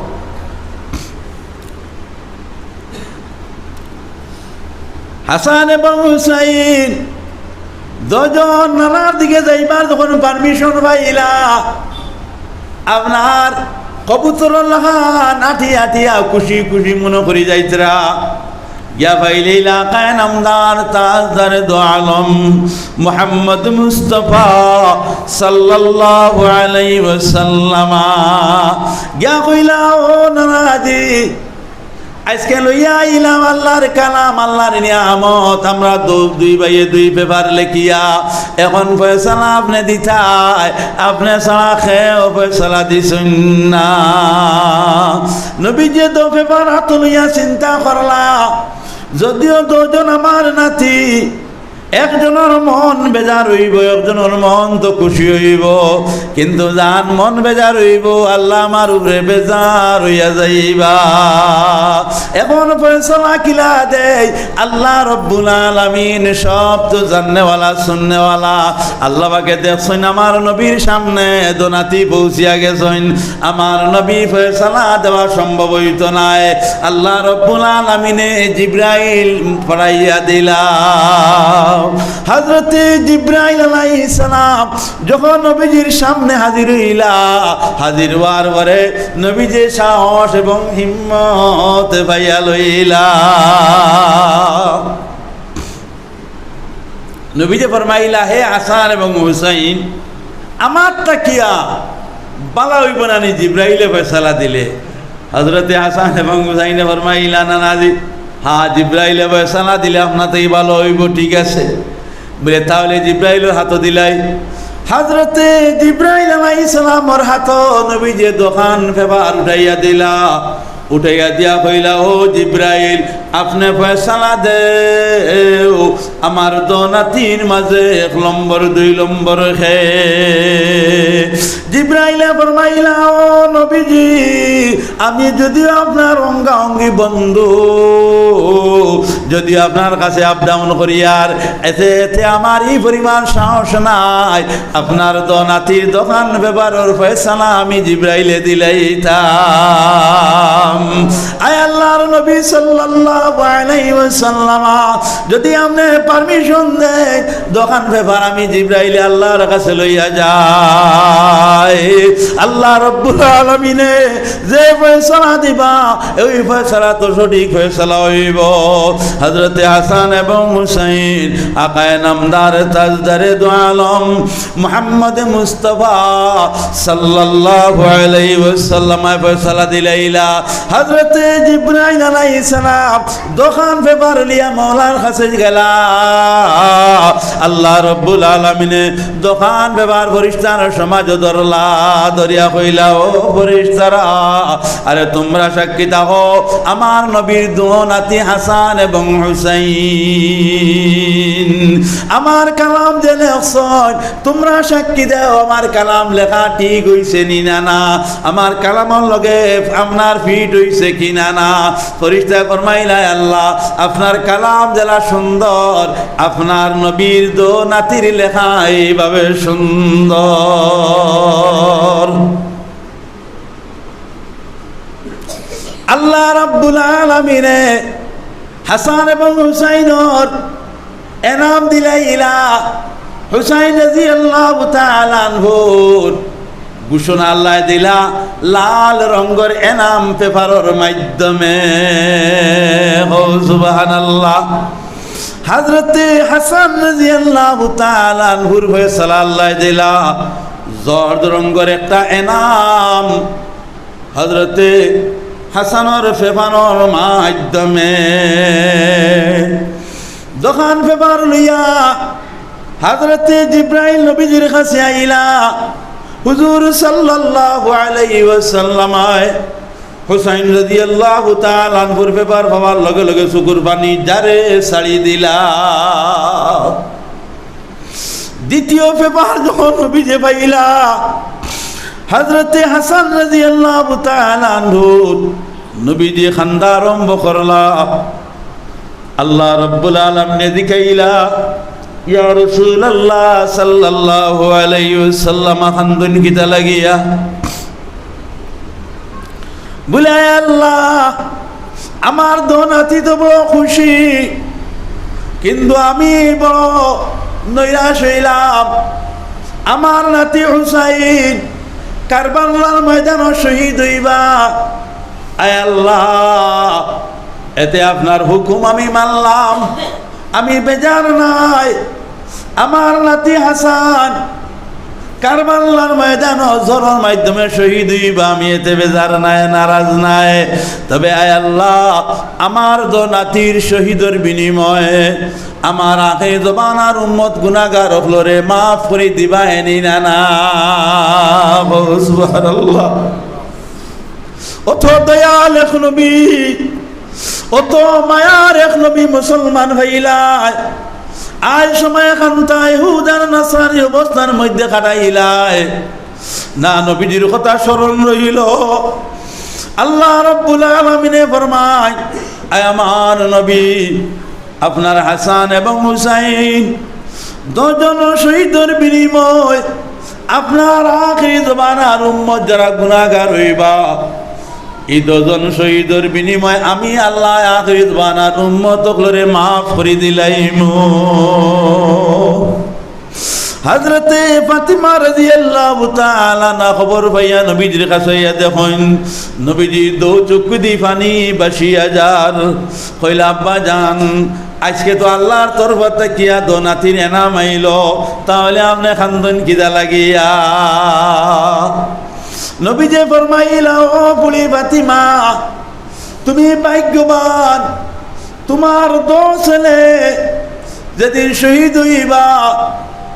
হাসান এবং হুসাইন দুইজন নানার দিকে যাইবার যখন permission পাইলা, আপনার কবুতরর লাখান আটিয়া আটিয়া খুশি খুশি মনো করি যাইতরা। গিয়া পাইলাইলা আকায়ে নামদার তাজদারে দো আলম মুহাম্মদ মুস্তাফা সাল্লাল্লাহু আলাইহি ওয়াসাল্লাম। গিয়া কইলা, "ও নানাজি, আইজকে লইয়া আইলাম আল্লাহর কালাম, আল্লাহর নিয়ামত, আমরা দু-, দুই ভাইয়ে দুই paper লেখিয়া, এখন ফয়সালা আপনে দিতায়, আপনে ছাড়া কেউ ফয়সালা দিছইন না।" নবীজিয়ে দো paper আতো লইয়া চিন্তা করলা, যদিও দুইজন আমার নাতি, একজনর মন বেজার অইবো, একজনর মন তো খুশি অইবো, কিন্তু যান মন বেজার অইবো, আল্লাহ আমার উপরে বেজার অইয়া যাইবা। এখন ফয়সালা কিলা দেই, আল্লাহ রব্বুল আলামিন সব তো জাননেওয়ালা, শুননেওয়ালা। আল্লাহ পাকে দেখছইন আমার নবীর সামনে দো নাতি পৌঁছিয়া গেছইন, আমার নবী ফয়সালা দেওয়া সম্ভব অইতো নায়। আল্লাহ রব্বুল আলামিনে জিব্রাইল পাঠাইয়া দিলা। হযরতে জিব্রাইল আলাইহিস সালাম যখন নবীজির সামনে হাজির অইলা, হাজির অওয়ার পরে নবীজি সাহস এবং হিম্মত পাইয়া লইলা। নবীজি ফরমাইলা, "হে হাসান এবং হুসাইন, আমার থাকিয়া ভালা অইবো না নি জিব্রাইলে ফয়সালা দিলে?" হযরতে হাসান এবং হুসাইনে ফরমাইলা, "নানাজি, হ্যাঁ, জিব্রাইলে ফয়সালা দিলে আপনার থাকি ভালা অইবো, ঠিক আছে।" বলে, "তাহলে জিব্রাইলর হাতো দিলাই।" হযরতে জিব্রাইল আলাইহিস সালামর হাতো নবীজিয়ে দুখান paper উঠাইয়া দিলা। উঠাইয়া দিয়া কইলা, "ও জিব্রাইল, আপনে ফয়সালা দেও, আমার দো নাতির মাঝে এক নম্বর, দুই নম্বর কে?" জিব্রাইলে ফরমাইলা, "ও নবীজি, আমি যদিও আপনার অঙ্গাঅঙ্গি বন্ধু, যদিও আপনার কাছে up down করি, আর এতে, এতে আমার ই পরিমাণ সাহস নাই, আপনার দো নাতির দুখান paper-র ফয়সালা আমি জিব্রাইলে দিলাইতাম।" আয় আল্লাহর নবী সাল্লাল্লাহু আলাইহি ওয়াসাল্লাম, যদি আপনে permission দেন, দুখান paper আমি জিব্রাইলে আল্লাহর কাছে লইয়া যাই। আল্লাহ রব্বুল আলামিনে যে ফয়সালা দিবা, ওই ফয়সালা তো সঠিক ফয়সালা অইবো। হযরতে হাসান এবং হুসাইন, আকায়ে নামদার তাজদারে দো আলম মুহাম্মদে মুস্তাফা সাল্লাল্লাহু আলাইহি ওয়াসাল্লামে ফয়সালা দিলাইলা। হযরতে জিব্রাইল আলাইহিস সালাম দুখান paper লইয়া মওলার কাছে গেলা। আল্লাহ রব্বুল আলামিনে দুখান paper ফিরিস্তার সমাজো ধরলা, ধরিয়া কইলা, "ও ফিরিস্তারা, আরে তুমরা সাক্ষী থাকো, আমার নবীর দো নাতি হাসান এবং হুসাইন, আমার কালাম যে লেখছইন, তুমরা সাক্ষী দেও, আমার কালাম লেখা ঠিক অইছে নি না না, আমার কালামর লগে আপনার fit অইছে কি না না।" ফিরিস্তায় ফরমাইলা, "আল্লাহ, আপনার কালাম যেলা সুন্দর, আপনার নবীর দো নাতির লেখা এইভাবে সুন্দর।" আল্লাহ রাব্বুল আলামিনে হাসান এবং হুসাইনর এনাম দিলাইলা। হুসাইন রাদিয়াল্লাহু তাআলা আনহুর ঘোষণা আল্লায় দিলা লাল রঙর এনাম পেপারর মাধ্যমে। হো সুবহানাল্লাহ। হযরতে হাসান রাদিয়াল্লাহু তাআলা আনহুর ফয়সালা আল্লায় দিলা জর্দ রঙর একটা এনাম হযরতে হাসানর পেপারর মাধ্যমে। দোকান পেপার লইয়া হযরতে জিব্রাইল নবীজির কাছে আইলা। হুজুর সাল্লাল্লাহু আলাইহি ওয়াসাল্লাম আয় হুসাইন রাদিয়াল্লাহু তাআলা আনহুর পেপার পাওয়ার লগে লগে চকুর পানি জারে ছাড়ি দিলা। দ্বিতীয় পেপার যখন নবীজি পাইলা, হযরতে হাসান রাদিয়াল্লাহু তাআলা আনহু নবীজি কান্দা আরম্ভ করলা। আল্লাহ রাব্বুল আলামিনে জিকাইলা, "ইয়া রাসূলুল্লাহ সাল্লাল্লাহু আলাইহি ওয়াসাল্লাম, কান্দইন কিতা লাগিয়া?" বুলে, "আয় আল্লাহ, আমার দো নাতি তো বড় খুশি, কিন্তু আমি বড় নৈরাশ অইলাম। আমার নাতি হুসাইন কারবালার ময়দানো শহীদ অইবা। আয় আল্লাহ, এতে আপনার হুকুম আমি মানলাম, আমি বেজার নাই। আমার নাতি হাসান কারবালার ময়দানো জরর মাধ্যমে শহীদ অইবা, আমি এতে বেজার নাই, নারাজ নাই। তবে আয় আল্লাহ, আমার দো নাতির শহীদর বিনিময়ে আমার আখেরি জমানার উম্মত গুনাগার অকলরে মাফ করি দিবা, এনি না না?" সুবহানাল্লাহ। অত দয়াল এক নবী, অত মায়ার এক নবী মুসলমান অইলায়। আয় সময় খান্তা ইহুদ আর নাসারানি অবস্থার মধ্যে কাটাইলায়। না নবীজির কথা স্মরণ রইল। আল্লাহ রাব্বুল আলামিনে ফরমায়, "আয় আমার নবী, আপনার হাসান এবং হুসাইন দুইজন শহীদর বিনিময় আপনার আখেরি জমানার উম্মত যারা গুনাগার অইবা, এই দুইজন শহীদর বিনিময় আমি আল্লাহ আখেরি জমানার উম্মত অকলরে মাফ করি দিলাইমু।" হযরতে ফাতিমা রাদিয়াল্লাহু তাআলা আনহা খবর পাইয়া নবীজির কাছে আইয়া দেখইন, নবীজির দো চকুদি পানি ভাসিয়া যার। কইলা, "আব্বা জান, আজকে তো আল্লাহর তরফ থাকিয়া দো নাতির এনাম আইলো, তাহলে আপনে কান্দইন কিতা লাগিয়া?" নবীজি ফরমাইলা, "ও ফুড়ি ফাতিমা, তুমি ভাগ্যবান, তোমার দো ছেলে যেদিন শহীদ অইবা,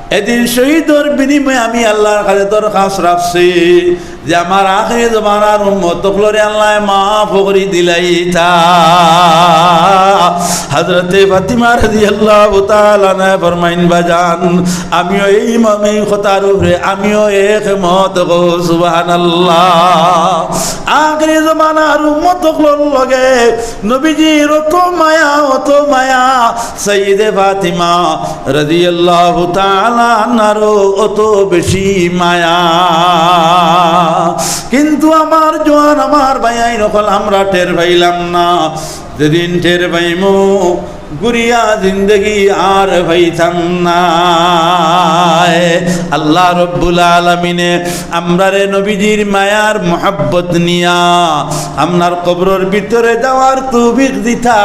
এদিন শহীদর বিনিময়ে আমি আল্লাহর কাছে দরখাস্ত রাখছি যে আমার আখেরি জমানার উম্মত অকলরে আল্লাহ মাফ করি দিলাইতা।" হযরতে ফাতিমা রাদিয়াল্লাহু তাআলা আনহা ফরমাইন, "বাজান, আমিও এই মমিন কথার উপরে আমিও একমত গো।" সুবহানাল্লাহ। আখেরি জমানার উম্মত অকলর লগে নবীজির অত মায়া, অত মায়া, সাইয়্যিদে ফাতিমা রাদিয়াল্লাহু তাআলা আনহারও অত বেশি মায়া। কিন্তু আমার জোয়ান, আমার ভাইয়াইন অকল, আমরা টের পাইলাম না। যেদিন টের পাইমু, ঘুরিয়া জিন্দেগি আর পাইতাম না। আল্লাহ রব্বুল আলামিনে আমরারে নবীজির মায়ার মোহাব্বত নিয়া আপনার কবরর ভিতরে যাওয়ার তৌফিক দিতা।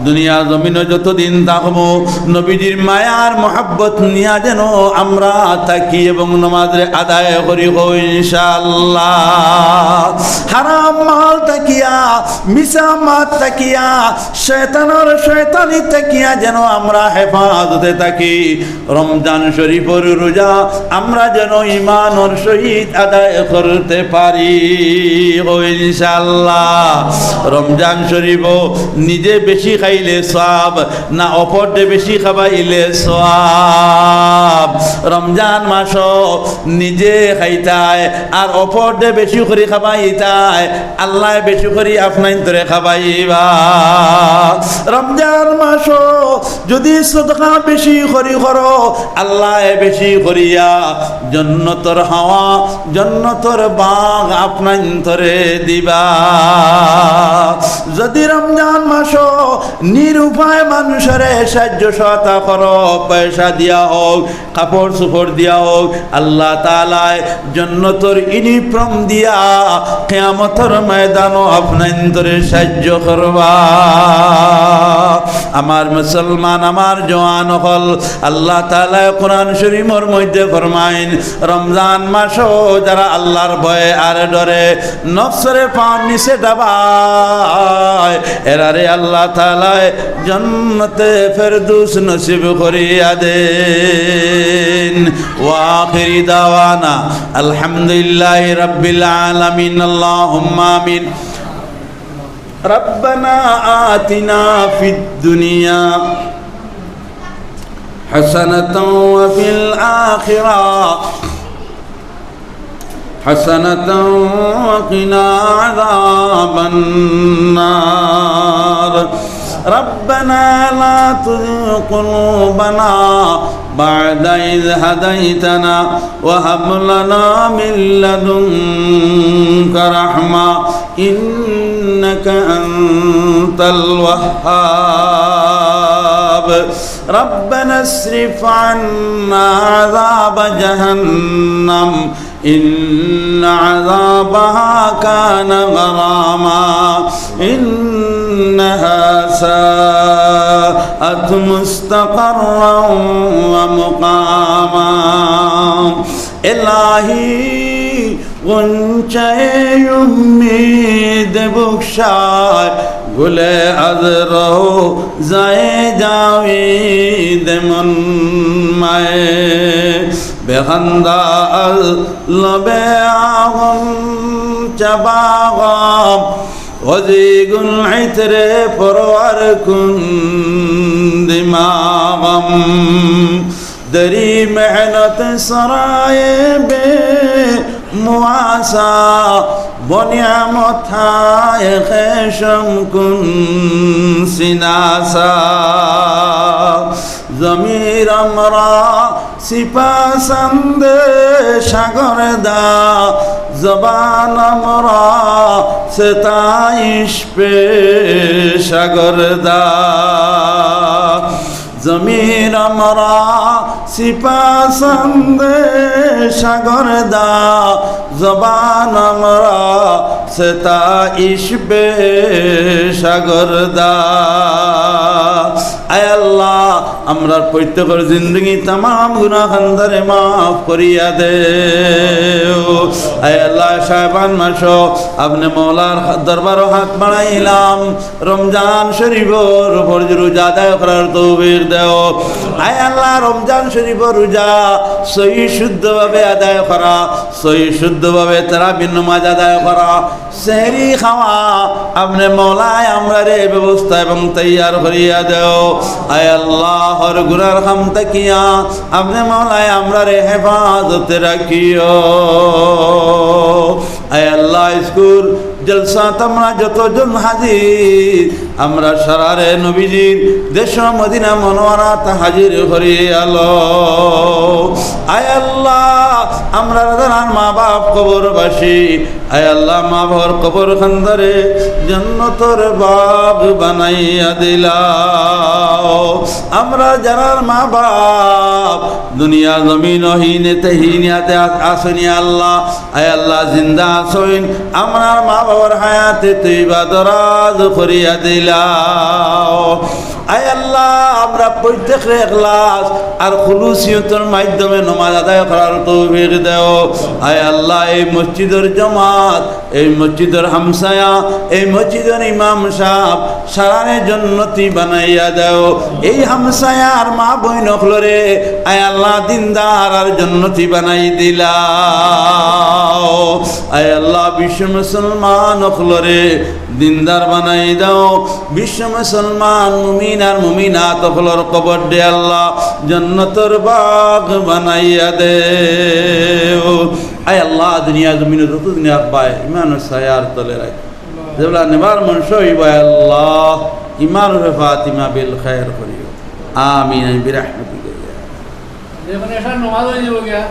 দুনিয়া জমিনো যতদিন থাকমু, নবীজির মায়ার মোহাব্বত নিয়া যেন আমরা থাকি এবং নমাজরে আদায় করি, কও ইনশাআল্লাহ। হারাম মাল থাকিয়া, মিছা মাত থাকিয়া, শয়তানর শয়তানি থাকিয়া যেন আমরা হেফাজতে থাকি। রমজান শরীফর রোজা আমরা যেন ইমানর সহিত আদায় করতে পারি, কও ইনশাআল্লাহ। রমজান শরীফো নিজে বেশি খাইলে সওয়াব, না অপররে বেশি খাবাইলে সওয়াব? রমজান মাসো নিজে খাইতায় আর অপররে বেশি করি খাবাইতায়, আল্লায় বেশি করি আপনাইন্তরে খাবাইবা। রমজান মাসো যুদি সদকা বেশি করি করো, আল্লায় বেশি করিয়া জন্নতর হাওয়া, জন্নতর বাগ আপনাইন্তরে দিবা। যুদি রমজান মাসো নিরুপায় মানুষরে সাহায্য সহায়তা করো, পয়সা দিয়া হোক, কাপড় চোপড় দিয়া হোক, আল্লাহ তাআলায় জন্নতর ইউনিফর্ম দিয়া কিয়ামতর ময়দানো আপনাইন্তরে সাহায্য করবা। আমার মুসলমান, আমার জওয়ান অকল, আল্লাহ তাআলায় কোরআন শরীফর মধ্যে ফরমাইন, রমজান মাসো যারা আল্লাহর ভয়ে আর ডরে নফসরে পাওর নিচে দাবায়, এরারে আল্লাহ তাআলায় জন্নতে ফেরদৌস নসিব করিয়া দেইন। ওয়া আখিরি দাওয়ানা আলহামদুলিল্লাহি রাব্বিল আলামিন। আল্লাহুম্মা আমিন। ربنا آتنا في الدنيا حسنة وفي الآخرة حسنة وقنا عذاب النار. ربنا لا تزغ قلوبنا بعد إذ هديتنا وهب لنا من لدنك رحمة إنك أنت الوهاب. ربنا اصرف عنا عذاب جهنم إن عذابها كان غراما إنها ساءت مستقرا ومقاما. এলাহি, গুঞ্চায়ে উম্মিদ বুকশায়, গুলে আজ রোজায়ে জাওয়িদ মন মায়ে, বেখান্দা আজ লবে আগুন চাবাগম, ওজিগুন ইতরে পরওয়ার কুন দিমাগম। دری محنت سرائے بے مواسا، بنیامت ہائے خیشم کن سناسا۔ ضمیر امرا سپاسند شگردا، زبان امرا ستائش پہ شگردا۔ ضمیر امرا سپاسند شگردا، زبان امرا ستائش پہ شگردا۔ আয় আল্লাহ, আমরার প্রত্যেকর জিন্দেগি তামাম গুনাহ খান্দারে মাফ করিয়া দেও। আয় আল্লাহ, শাবান মাসো আপনে মওলার দরবারো হাত বাড়াইলাম, রমজান শরীফর উপর রোজা আদায় করার তৌফিক দেও। আয় আল্লাহ, রমজান শরীফর রোজা সহি শুদ্ধভাবে আদায় করা, সহি শুদ্ধভাবে তারাবির নামাজ আদায় করা, সেহরি খাওয়া, আপনে মওলায় আমরারে ব্যবস্থা এবং তৈয়ার করিয়া দেও। আয় আল্লাহ, হর গুনার কাম থাকিয়া আপনে মওলায় আমরারে হেফাজতে রাখিও। আয় আল্লাহ, ইজকুর জলসাত আমরা যতজন হাজির, আমরা সারারে নবীজির দেশ মদিনা মনোয়ারাত হাজির করিয়া লও। আয় আল্লাহ, আমরা যারার মা বাপ কবরবাসী, আয় আল্লাহ, মা বাবার কবর খান্দারে জন্নতর বাগ বানাইয়া দিলাও। আমরা যারার মা বাপ দুনিয়া জমিন হিনেতে হিনিয়াতে আ-, আসনি আল্লাহ, আয় আল্লাহ, জিন্দা আছইন, আমরার মা বাবার হায়াতে তৈবা দরাজ করিয়া দিলাও। আয় আল্লাহ, আমরা প্রত্যেকরে ইখলাস আর খুলুসিয়তর মাধ্যমে নমাজ আদায় করার তৌফিক দেও। আয় আল্লাহ, এই মসজিদর জমাত, এই মসজিদর হামসায়া, এই মসজিদর ইমাম সাহেব, সারারে জন্নতি বানাইয়া দেও। এই হামসায়ার মা বইন অকলরে, আয় আল্লাহ, দিনদার আর জন্নতি বানাই দিলাও। আয় আল্লাহ, বিশ্ব মুসলমান অকলরে দিনদার বানাই দাও। বিশ্ব মুসলমান মুমিন আর মুমিনাত অকলর কবররে আল্লাহ জন্নতর বাগ বানাইয়া দেও। আয় আল্লাহ, দুনিয়া জমিনো যত দুনিয়া আব্বায় ইমানর ছায়ার তলে রাখো। যেবলা নেবার মন সইব, আয় আল্লাহ, ইমার উপরে ফাতিমা বিল খায়ের করিও। আমিন, আমিন, বিরহমাতিকা ইয়া। এখন এশার নামাজ অই যাইবো গিয়া।